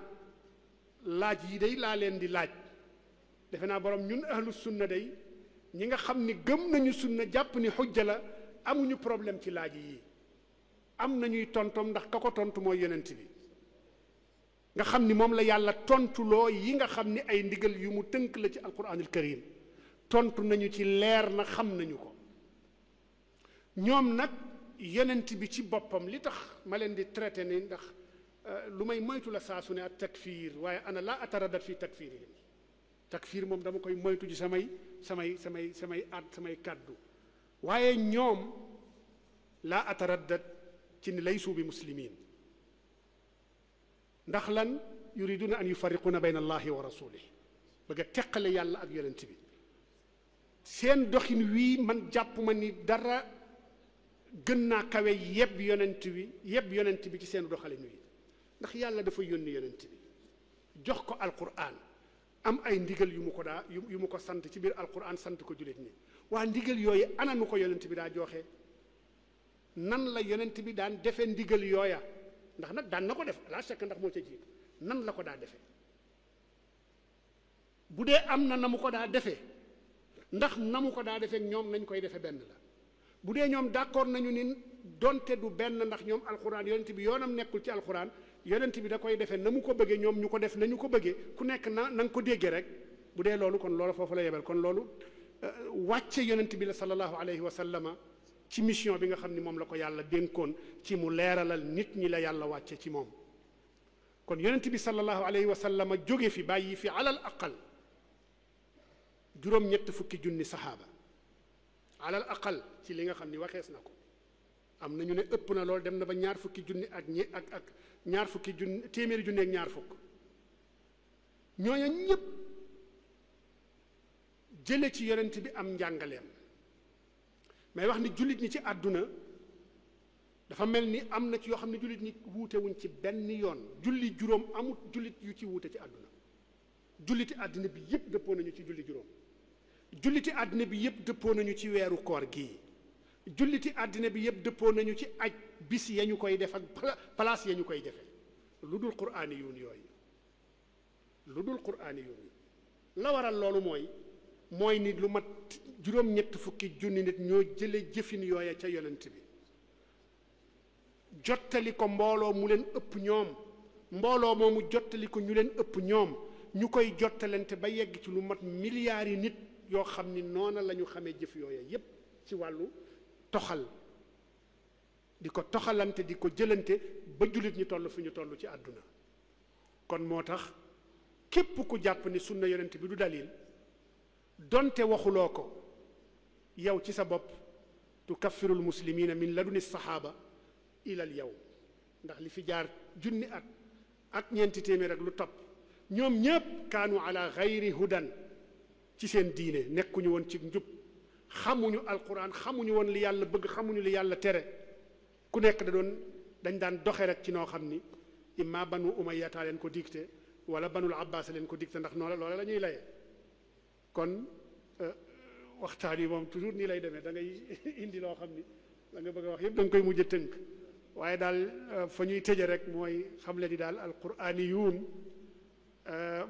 laaj yi day laa leen di laaj defe naa borom ñun ahlu sunna day ñi nga xam ni gëm nañu sunna jàpp ni xujja la amuñu problème ci laaj yi am nañuy tontom ndax ka ko tontu mooy yonent bi nga xam ni moom la yàlla tontuloo yi nga xam ni ay ndigal yu mu tënk la ci alquranul karim tontu nañu ci leer na xam nañu ko ñoom nag yonent bi ci boppam li tax ma leen di traité ni ndax lu may moytu la saa su ne ak takfiir waaye ana laa ataradat fi takfiirihim takfiir moom dama koy moytu ci samay kàddu waaye ñoom laa ataradat ci ni laysu bi muslimin ndax lan yuriduna an yufarriquna bayna allahi wa rasulih bëgg a teqale yàlla ak yonent bi seen doxin wii man jàpp ma ni dara gën naa kawe yeb yonent bi ci seen doxalin wi ndax yàlla dafa yónni yonent bi jox ko alquran am ay ndigal yu mu ko sant ci biir alquran sant ko jullit ni waa ndigal yooyu ana nu ko yonent bi daa joxe nan la yonent bi daan defe ndigal yooya ndax nag daan na ko def la chèque ndax moo ca jiitu nan la ko daa defe bu dee am na mu ko daa defee ndax na mu ko daa defee ñoom nañ koy defe benn la bu dee ñoom d'accord nañu ni donte du benn ndax ñoom alxuraan yonent bi yoonam nekkul ci alxuraan yonent bi da koy defee na mu ko bëggee ñoom ñu ko def nañu ko bëggee ku nekk na nga ko déggee rek bu dee loolu kon loolu foofu la yebal kon loolu wàcce yonent bi la sallallahu alayhi wa sallama ci mission bi nga xam ni moom la ko yàlla dénkoon ci mu leeralal nit ñi la yàlla wàcce ci moom kon yonent bi sallallahu alayhi wa sallama jóge fi bàyyi fi alal aqal juróom-ñett fukki junni saxaaba alal aqal ci li nga xam ni waxees na ko am na ñu ne ëpp na loolu dem na ba ñaar fukki junni ak ñaar fukki junni téeméeri junni ak ñaar fukk ñooña ñépp jële ci yonent bi am njàngaleem may wax ni jullit ñi ci àdduna dafa mel ni am na ci yoo xam ne jullit ñi wuute wuñ ci benn yoon julli juróom amut jullit yu ci wuute ci àdduna julliti àddina bi yépp dëppoo nañu ci julli juróom julliti àddina bi yépp dëppoo nañu ci weeru koor gii julliti àddina bi yépp dëppoo nañu ci aj bis ya ñu koy def ak place ya ñu koy defe lu dul quraani yuun yooyu la waral loolu mooy nit lu mat juróom-ñett fukki junni nit ñoo jële jëfin yooya ca yonent bi jottali ko mbooloo mu leen ëpp ñoom mbooloo moomu jottali ko ñu leen ëpp ñoom ñu koy jottalante ba yegg ci lu mat milliards yi nit yoo xam ni noona la ñu xamee jëf yooya yépp ci wàllu toxal di ko toxalante di ko jëlante ba jullit ñi toll fi ñu toll ci àdduna kon moo tax képp ku jàpp ni sunna yonent bi du dalil donte waxuloo ko yow ci sa bopp tukaffiru almuslimina min laduni saxaaba ila al yawm ndax li fi jaar junni at ak ñeenti téeméer ak lu topp ñoom ñépp kaanu ala gayri hudan ci seen diine nekkuñu woon ci njub xamuñu alquran xamuñu woon li yàlla bëgg xamuñu li yàlla tere ku nekk dañ daan doxe rek ci noo xam ni imma banu umayyata leen ko dicté wala banul abbas leen ko dicté ndax noonu loola la ñuy laye kon waxtaan yi moom toujours nii lay demee da ngay indi loo xam ni la nga bëgg a wax yëpp da nga koy mujj tënk waaye daal fa ñuy tëje rek mooy xamle ni daal alquraaniyuun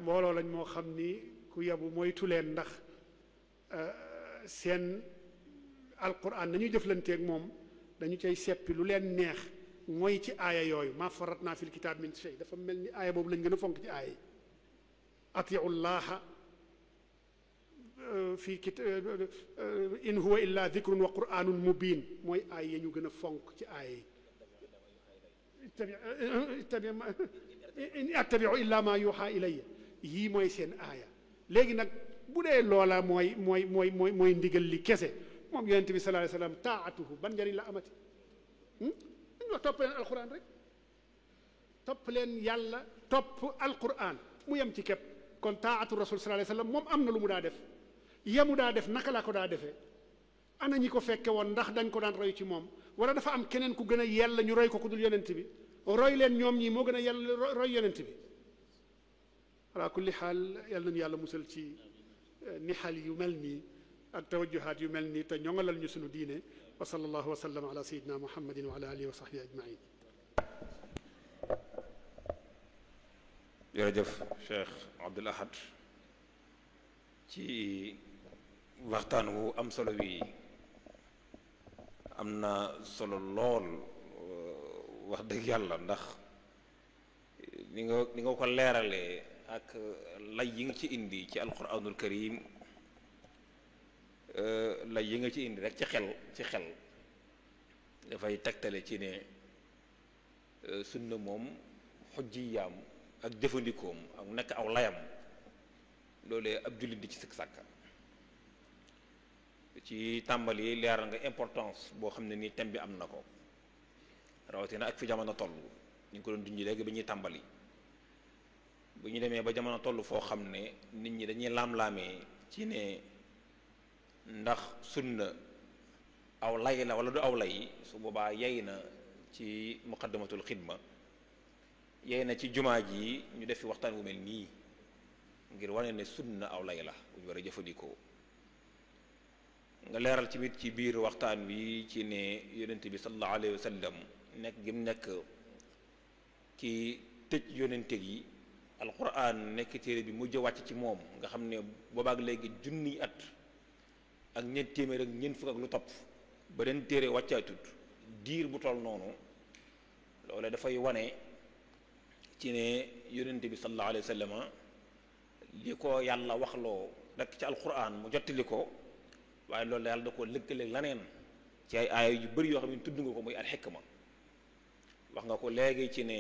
mbooloo lañ moo xam ni ku yabu moytu leen ndax seen alquran nañu jëflanteeg moom dañu cay seppi lu leen neex mooy ci aaya yooyu ma faratna fil kitaab min shay dafa mel ni aaya boobu lañ gën a fonk ci aaya yi atiu llaha fi in huwa illa dhikrun wa qur'anun mubin mooy aaya ñu gën a fonk ci aaya yi attabiu illa ma yuha ilayya yii mooy seen aaya léegi nag bu dee loola mooy ndigal li kese moom yonent bi sallallahu alayhi wasallam taatuhu ban njëriñ la amati dañ wax topp leen alquran rek topp leen yàlla topp alquran mu yem ci képp kon taatu rasul sallallahu alayhi wasallam moom am na lu mu daa def yemu daa def naka la ko daa defee ana ñi ko fekke woon ndax dañ ko daan roy ci moom wala dafa am keneen ku gën a yella ñu roy ko ku dul yonent bi roy leen ñoom ñii moo gën a yella roy yonent bi ala kulli xaal yàlla nañu yàlla musal ci nixal yu mel nii ak tawajjuhaat yu mel nii te ñoŋalal ñu sunu diine wa sallallahu wa sallam ala sayyidina muhammadin wa ala alihi wa sahbihi ajmain jërëjëf Cheikh Abdoul Ahad ci waxtaan wu am solo wi am na solo lool wax dëgg yàlla ndax ni nga ko leeralee ak lay yi nga ci indi ci alquranul karim lay yi nga ci indi rek ci xel dafay tegtale ci ne sunna moom xujjiyaam ak jëfandikoom ak nekk aw layam loolee ab jullit di ci sëkk sàkka ci tàmbali leeral nga importance boo xam ne nii thème bi am na ko rawatina ak fi jamono toll ñu ngi ko doon dunji léegi bi ñuy tàmbali bu ñu demee ba jamono toll foo xam ne nit ñi dañuy laam-laamee ci ne ndax sunna aw lay la wala du aw lay su boobaa yey na ci muqaddamatul xidma yey na ci jumaa ji ñu def fi waxtaan wu mel nii ngir wane ne sunna aw lay la bu ñu war a jëfandikoo nga leeral ci biir ci biir waxtaan wi ci ne yonent bi sallallahu alayhi wa sallam nekk gi mu nekk ki tëj yonente gi alquran nekk téere bi mujj wàcc ci moom nga xam ne boobaak léegi junniy at ak ñeent téeméer ak ñeent fukk ak lu topp beneen téere wàccaatut diir bu toll noonu loole dafay wane ci ne yonente bi sallallahu alayhi wa sallam li ko yàlla waxloo rek ci alquran mu jottali ko waaye loolu yàlla da ko lëkkaleeg laneen ci ay aaya yu bëri yoo xam ne tudd nga ko muy al xikma wax nga ko léegi ci ne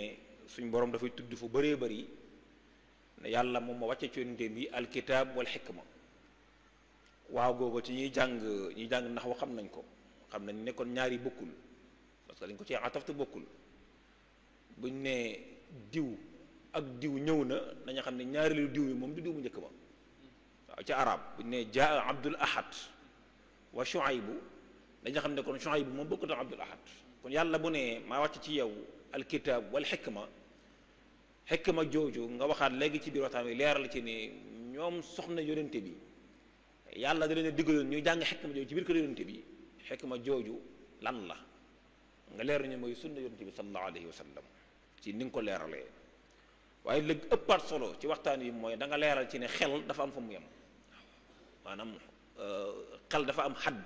suñ borom dafay tudd fu bëree bëri ne yàlla moom ma wàcce ci yonente bi alkitab wal xikma waaw googu ci ñuy jàng ndax wa xam nañ ko xam nañ ne kon ñaari bokkul parce que dañ ko ci ataftu bokkul buñ ne diw ak diw ñëw na dañu xam ne ñaareelu diw yi moom du diw bu njëkk ba waaw ci arab buñ ne jaa abdul ahad wa shuaybu dañu xam ne kon shuaybu moom bokkut ak abdul ahad kon yàlla bu ne maa wàcc ci yow alkitab wal xikma jooju nga waxaat léegi ci biir waxtaan wi leeral ci ne ñoom soxna yonente bi yàlla da leen a diggaloon ñuy jàng xikma jooju ci biir kër yonente bi xikma jooju lan la nga leeral ñu mooy sunna yonente bi sallallahu alayhi wa sallam ci ni nga ko leeralee waaye léegi ëppaat solo ci waxtaan wi mooy da nga leeral ci ne xel dafa am fa mu yem maanaam xel dafa am xadd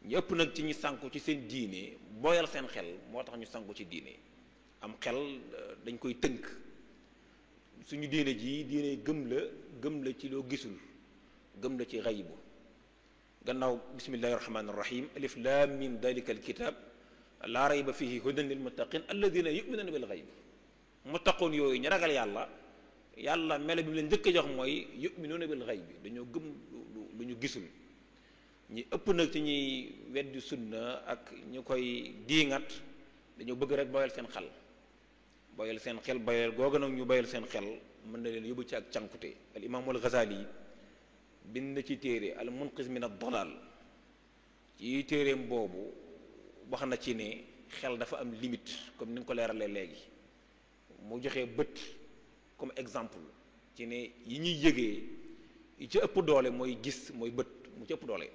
ñu ëpp nag ci ñu sànku ci seen diine booyal seen xel moo tax ñu sànku ci diine am xel dañ koy tënk suñu diine ji diine gëm la ci loo gisul gëm la ci xaybu gannaaw bismillahi rahmaani rahim alif lam mim dalika alkitab laa rayba fihi hudan lil muttaqin alladina yuminuna bil xayb muttaqoon yooyu ñu ragal yàlla melo bi mu leen njëkk a jox mooy yuminuna bil xayb dañoo gëm lu ñu gisul ñi ëpp nag ci ñuy weddi sunna ak ñu koy diingat dañoo bëgg rek boyal seen xel boyal googu nag ñu boyal seen xel mën na leen yóbbu ci ak cànkute al imaamul Ghazali bind na ci téere al munqidh min ad dalal ci téereem boobu wax na ci ne xel dafa am limite comme ni nga ko leeralee léegi mu joxee bët comme exemple ci ne yi ñuy yëgee yi ci ëpp doole mooy gis mooy bët mu ci ëpp doole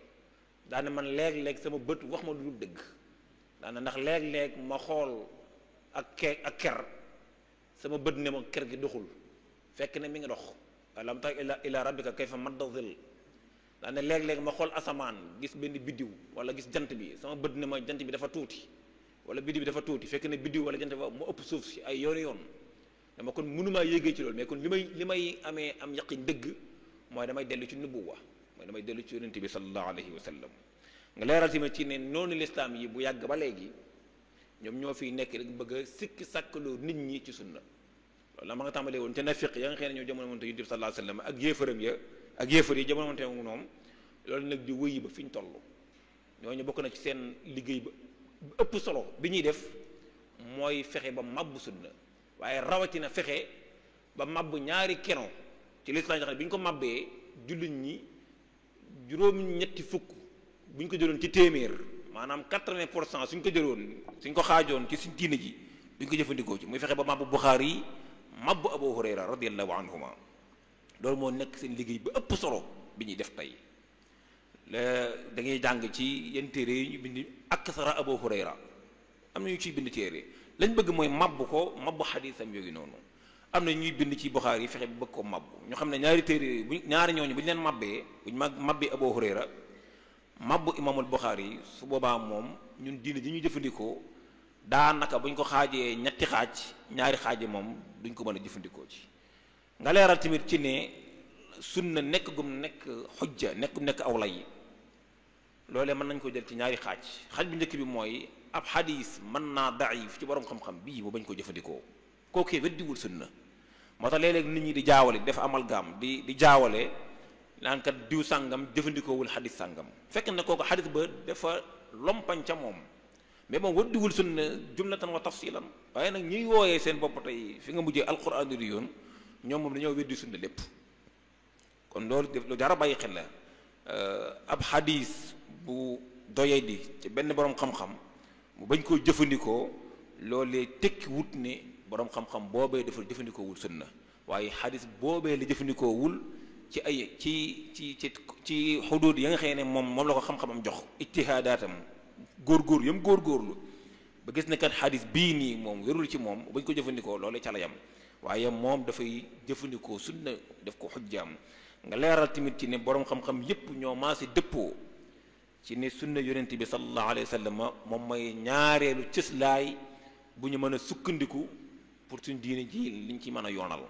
daane man léeg-léeg sama bët wax ma lu dul dëgg daane ndax léeg-léeg ma xool ak ker sama bët ne ma ker gi doxul fekk ne mi ngi dox alam tara ila rabbika kayfa madda zil daane léeg-léeg ma xool asamaan gis benn biddiw wala gis jant bi sama bët ne ma jant bi dafa tuuti wala biddiw bi dafa tuuti fekk ne biddiw wala jant bi mu ëpp suuf si ay yoon dama kon mënumaa yéegee ci loolu mais kon li may amee am yaqin dëgg mooy damay dellu ci nubuwa mooy damay dellu ci yonente bi sallallahu alayhi wa sallam nga leeral tamit ci ne noonu lislaam yi bu yàgg ba léegi ñoom ñoo fiy nekk rek bëgg a sikki sàkkaloo nit ñi ci sunna loolu la ma nga tàmbalee woon te nafiq ya nga xëy ne ñoo jamono moonte yonent bi sallallahu alayhi wa sallam ak yéefar yi jamono moonte moom loolu nag di wëyi ba fi ñu toll ñooñu bokk na ci seen liggéey ba ëpp solo bi ñuy def mooy fexe ba mabbu sunna waaye rawatina fexe ba mabbu ñaari keno ci lislaam xam ne bi ñu ko mabbee jullit ñi juróom-ñetti fukk bu ñu ko jëloon ci téeméer maanaam 80% suñ ko jëloon suñ ko xaajoon ci suñ diine ji duñ ko jëfandikoo ci muy fexe ba mabbu Buxaari yi mabbu Abu Hurayra radiyallahu anhuma loolu moo nekk seen liggéey ba ëpp solo bi ñuy def tey da ngay jàng ci yenn téere yi ñu bind aksara Abu Hurayra am na ñu ciy bind téere lañ bëgg mooy mabbu ko mabbu xadiisam yooyu noonu am na ñuy bind ci Buxaari yi fexe ba bëgg ko mabbu ñu xam ne ñaari téere yooyu bu ñaari ñooñu bu ñu leen mabbee bu ñu mabbee Abu Hurayra mabbu imaamul Buxaari yi su boobaa moom ñun diine ji ñu jëfandikoo daanaka bu ñu ko xaajee ñetti xaaj ñaari xaaje moom duñ ko mën a jëfandikoo ci nga leeral tamit ci ne sunna nekk gum nekk xujja nekk aw lay loolee mën nañ ko jël ci ñaari xaaj bu njëkk bi mooy ab xadis mën naa daif ci borom xam-xam bii mu bañ ko jëfandikoo kookee weddiwul sunna moo tax léeg-léeg nit ñi di jaawale def amalgam di jaawale naan kat diw sàngam jëfandikoowul xadis sàngam fekk ne kooku xadis ba dafa lompañ ca moom mais moom weddiwul sunna jumlatan wa tafsilan waaye nag ñuy wooyee seen bopp tey fi nga mujjee alquran di yoon ñoom moom dañoo weddi sunna lépp kon loolu lu jar a bàyyi xel la ab xadis bu doyee di ci benn borom xam-xam mu bañ koo jëfandikoo loolee tekki wut ne borom xam-xam boobee dafa jëfandikoowul sunna waaye xadis boobee la jëfandikoowul ci ay ci xuduud ya nga xëy ne moom la ko xam-xamam jox ijtihaadaatam góorgóorlu ba gis ne kat xadis bii nii moom wérul ci moom bañ ko jëfandikoo loolee ca la yam waaye moom dafay jëfandikoo sunna def ko xujjaam nga leeral tamit ci ne borom xam-xam yépp ñoo maase dëppoo ci ne sunna yonent bi sallallahu alayhi wa sallam moom mooy ñaareelu cëslaay bu ñu mën a sukkandiku pour suñ diine ji liñ ci mën a yoonal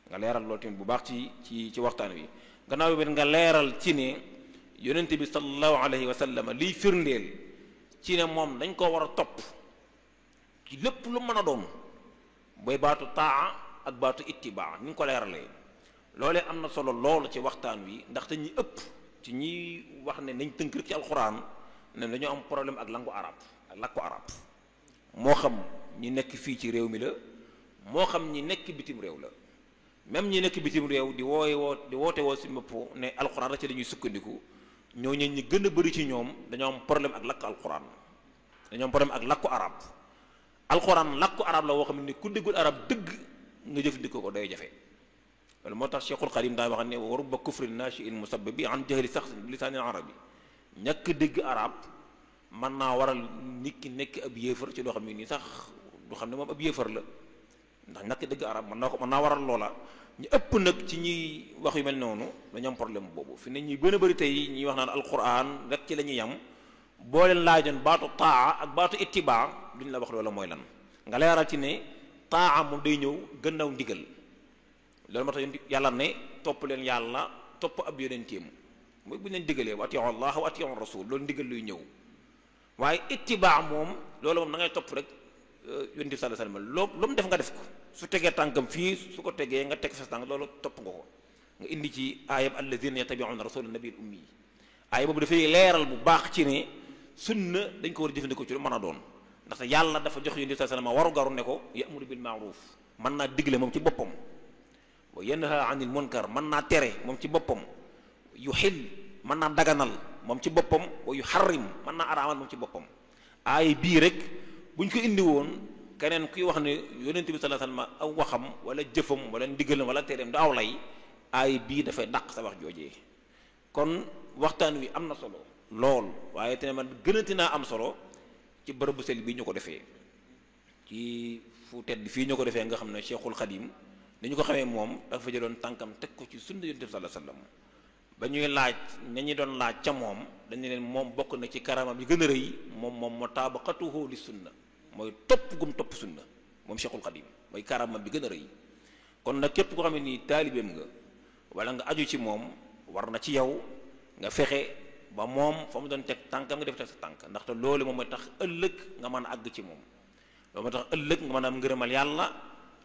nga leeral loolu tamit bu baax ci waxtaan wi gannaaw bi nga leeral ci ne yonent bi sallallahu alayhi wa sallam liy firndeel ci ne moom dañ ko war a topp ci lépp lu mën a doon booy baatu taa ak baatu ittibaa ni nga ko leeralee loolee am na solo loolu ci waxtaan wi ndaxte ñi ëpp ci ñi wax ne nañ tënk rek ci alxuraan ne dañoo am problème ak langu arab ak lakku arab moo xam ñi nekk fii ci réew mi la moo xam ñi nekk bitim réew la même ñi nekk bitim réew di woote woo si bopp ne alxuraan rek ci dañuy sukkandiku ñooñu ñi gën a bëri ci ñoom dañoo am problème ak lakk alxuraan dañoo am problème ak lakku arab alxuraan lakku arab la woo xam ne ku déggul arab dëgg nga jëfandikoo ko day jafe loolu moo tax Cheikhul Xadim daa wax ne wa rubba kufrin naashi'in musabbabi an jahli saxsin bi lisaanil arabi ñàkk dégg arab mën naa waral nit ki nekk ab yéefar ci loo xam ne nii sax du xam ne moom ab yéefar la ndax ñàkk dégg arab mën naa waral loola ñu ëpp nag ci ñuy wax yu mel noonu dañu am problème boobu fi ne ñuy gën a bëri tey ñuy wax naan alquran rek ci la ñuy yam boo leen laajoon baatu taa ak baatu ittibaa duñ la wax loola mooy lan nga leeral ci ne taa moom day ñëw gannaaw ndigal loolu moo tax yàlla ne topp leen yàlla topp ab yonenteem mooy bu ñu leen digalee wa atiu allah wa atiu rasul loolu ndigal luy ñëw waaye ittibaa moom loolu moom da ngay topp rek yonent bi sallallahu alayhi wasallam lu mu def nga def ko su tegee tànkam fii su ko tegee nga teg sa tànk loolu topp nga ko nga indi ci aayab alladina yattabi'una rasula nabiyil ummi aaya boobu dafay leeral bu baax ci ne sunna dañ ko war a jëfandikoo ci lu mën a doon ndaxte yàlla dafa jox yonent bi sallallahu alayhi wasallam waru garu ne ko ya'muru bil ma'ruf mën naa digle moom ci boppam wa yanha anil munkar mën naa tere moom ci boppam yu xil mën naa daganal moom ci boppam wa yu xarrim mën naa araamal moom ci boppam aaya bii rek bu ñu ko indi woon keneen kuy wax ne yonent bi sallallahu alayhi wasallam aw waxam wala jëfam wala ndigalam wala tereem du aw lay aaya bii dafay dàq sa wax joojee kon waxtaan wi am na solo lool waaye te ne man gënati naa am solo ci bërëb bu sell bii ñu ko defee ci fu tedd fii ñu ko defee nga xam ne Cheikhul Khadim ni ñu ko xamee moom dafa jëloon tànkam teg ko ci sunna yonent bi sallallahu alayhi wasallam ba ñuy laaj ña ñi doon laaj ca moom dañu leen moom bokk na ci karamam yi gën a rëy moom mutabaqatuhu li sunna mooy topp gum topp sunna moom Cheikhul Khadim mooy karamam bi gën a rëy kon nag képp koo xam ne nii taalibeem nga wala nga aju ci moom war na ci yow nga fexe ba moom fa mu doon teg tànkam nga def teg sa tànk ndaxte loolu moom mooy tax ëllëg nga mën a àgg ci moom loolu mooy tax ëllëg nga mën a am ngërëmal yàlla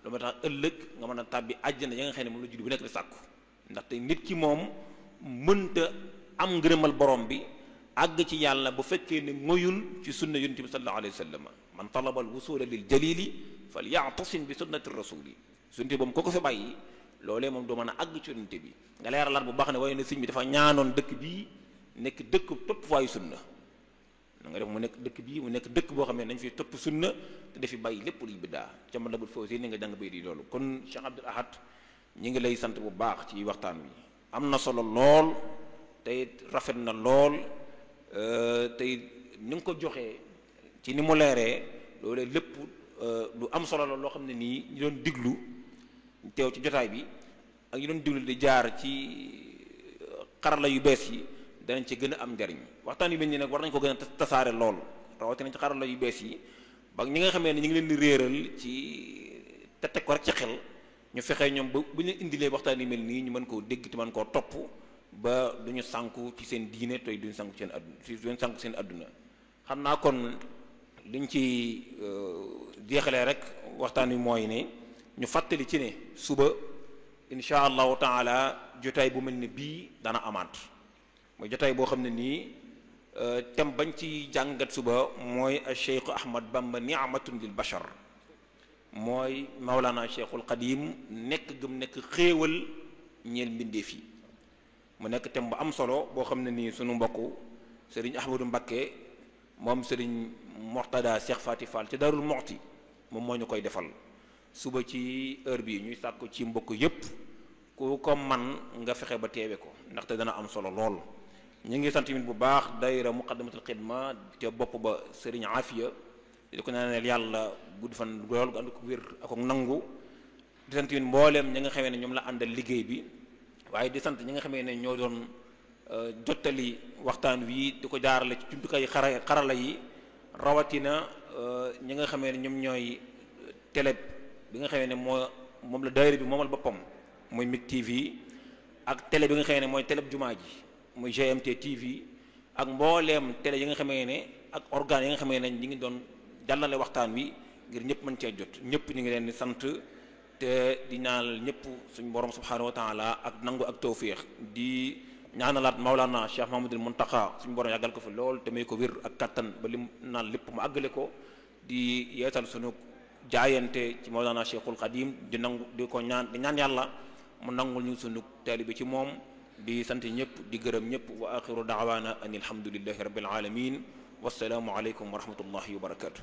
loolu mooy tax ëllëg nga mën a tàbbi àjjana ya nga xam ne moom la juddu bu nekk di sàkku ndaxte nit ki moom mënta am ngërëmal borom bi àgg ci yàlla bu fekkee ne moyul ci sunna yonent bi sallallahu alayhi wa sallam man talaba al wusula lil jalili falya'tasim bi sunnati rasuli sunte boobu ko fi bàyyi loolee moom doo mën a àgg ci yonent bi nga leeralaat bu baax ne waaye ne sëñ bi dafa ñaanoon dëkk bii nekk dëkk topp waayu sunna na nga def mu nekk dëkk bii mu nekk dëkk boo xam ne nañ fi topp sunna te dafi bàyyi lépp luy biddaa ca man labul fawsi ni nga jàng bay di loolu kon Cheikh Abdoul Ahad ñi ngi lay sant bu baax ci waxtaan wi am na solo lool tey rafet na lool tey ni nga ko joxee ci ni mu leeree loolee lépp lu am solo la loo xam ne nii ñu doon diglu teew ci jotaay bi ak ñu doon diglu di jaar ci xarala yu bees yi danañ ci gën a am njariñ waxtaan yu mel nii nag war nañ ko gën a tasaare lool rawatina ci xarala yu bees yi ba ñi nga xamee ne ñu ngi leen di réeral ci te teg ko rek ci xel ñu fexee ñoom ba bu ñu indilee waxtaan yu mel nii ñu mën koo dégg te mën koo topp ba duñu sànku ci seen diine tey duñu sànku seen adduna duñu sànku seen adduna xam naa kon liñ ci jeexalee rek waxtaan wi mooy ne ñu fàttali ci ne suba insha allahu taala jotaay bu mel ne bii dana amaat mooy jotaay boo xam ne nii thème bañ ci jàngat suba mooy Cheikh Ahmad Bamba ni'matun lil bashar mooy Maulana Cheikhul Qadim nekk gëm nekk xéewal ñeel mbindeef yi mu nekk thème bu am solo boo xam ne nii sunu mbokku Serigne Ahmadou Mbacké moom Serigne Mortada Cheikh Fati Fall ci Darul Muxti moom moo ñu koy defal suba ci heure bi ñuy sàkku ci mbokk yépp ku ko man nga fexe ba teewe ko ndaxte dana am solo lool ñu ngi sant tamit bu baax daayira muqaddamatul xidma te bopp ba Serigne Afia di ko ñaanal yàlla gudd fan lool gu ànd ko wér ak nangu di sant tamit mbooleem ñi nga xamee ne ñoom la àndal liggéey bi waaye di sant ñi nga xamee ne ñoo doon jottali waxtaan wi di ko jaarale ci jumtukaay xarala yi rawatina ñi nga xamee ne ñoom ñooy télé bi nga xamee ne moom la daayira bi moomal boppam mooy MIG TV ak télé bi nga xamee ne mooy télé jumaa ji muy GMT TV ak mbooleem télé yi nga xamee ne ak organes yi nga xamee ne ñi ngi doon jàllale waxtaan wi ngir ñëpp mën cee jot ñëpp ñu ngi leen di sant te di ñaanal ñëpp suñu borom subhanahu wa taala ak nangu ak tawfiix di ñaanalaat Maulana Cheikh Mahmadul Muntaqa suñu borom yàggal ko fi lool te may ko wér ak kattan ba lim naan lépp mu àggale ko di yeetal suñu jaayante ci Maulana Cheikhul Qadim di nangu di ko ñaan di ñaan yàlla mu nangul ñu suñu taalibe ci moom di sant ñëpp di gërëm ñëpp wa axiru daawaana an alhamdulillahi rabbil alamin wassalaamu aleykum wa rahmatullahi wa barakatuh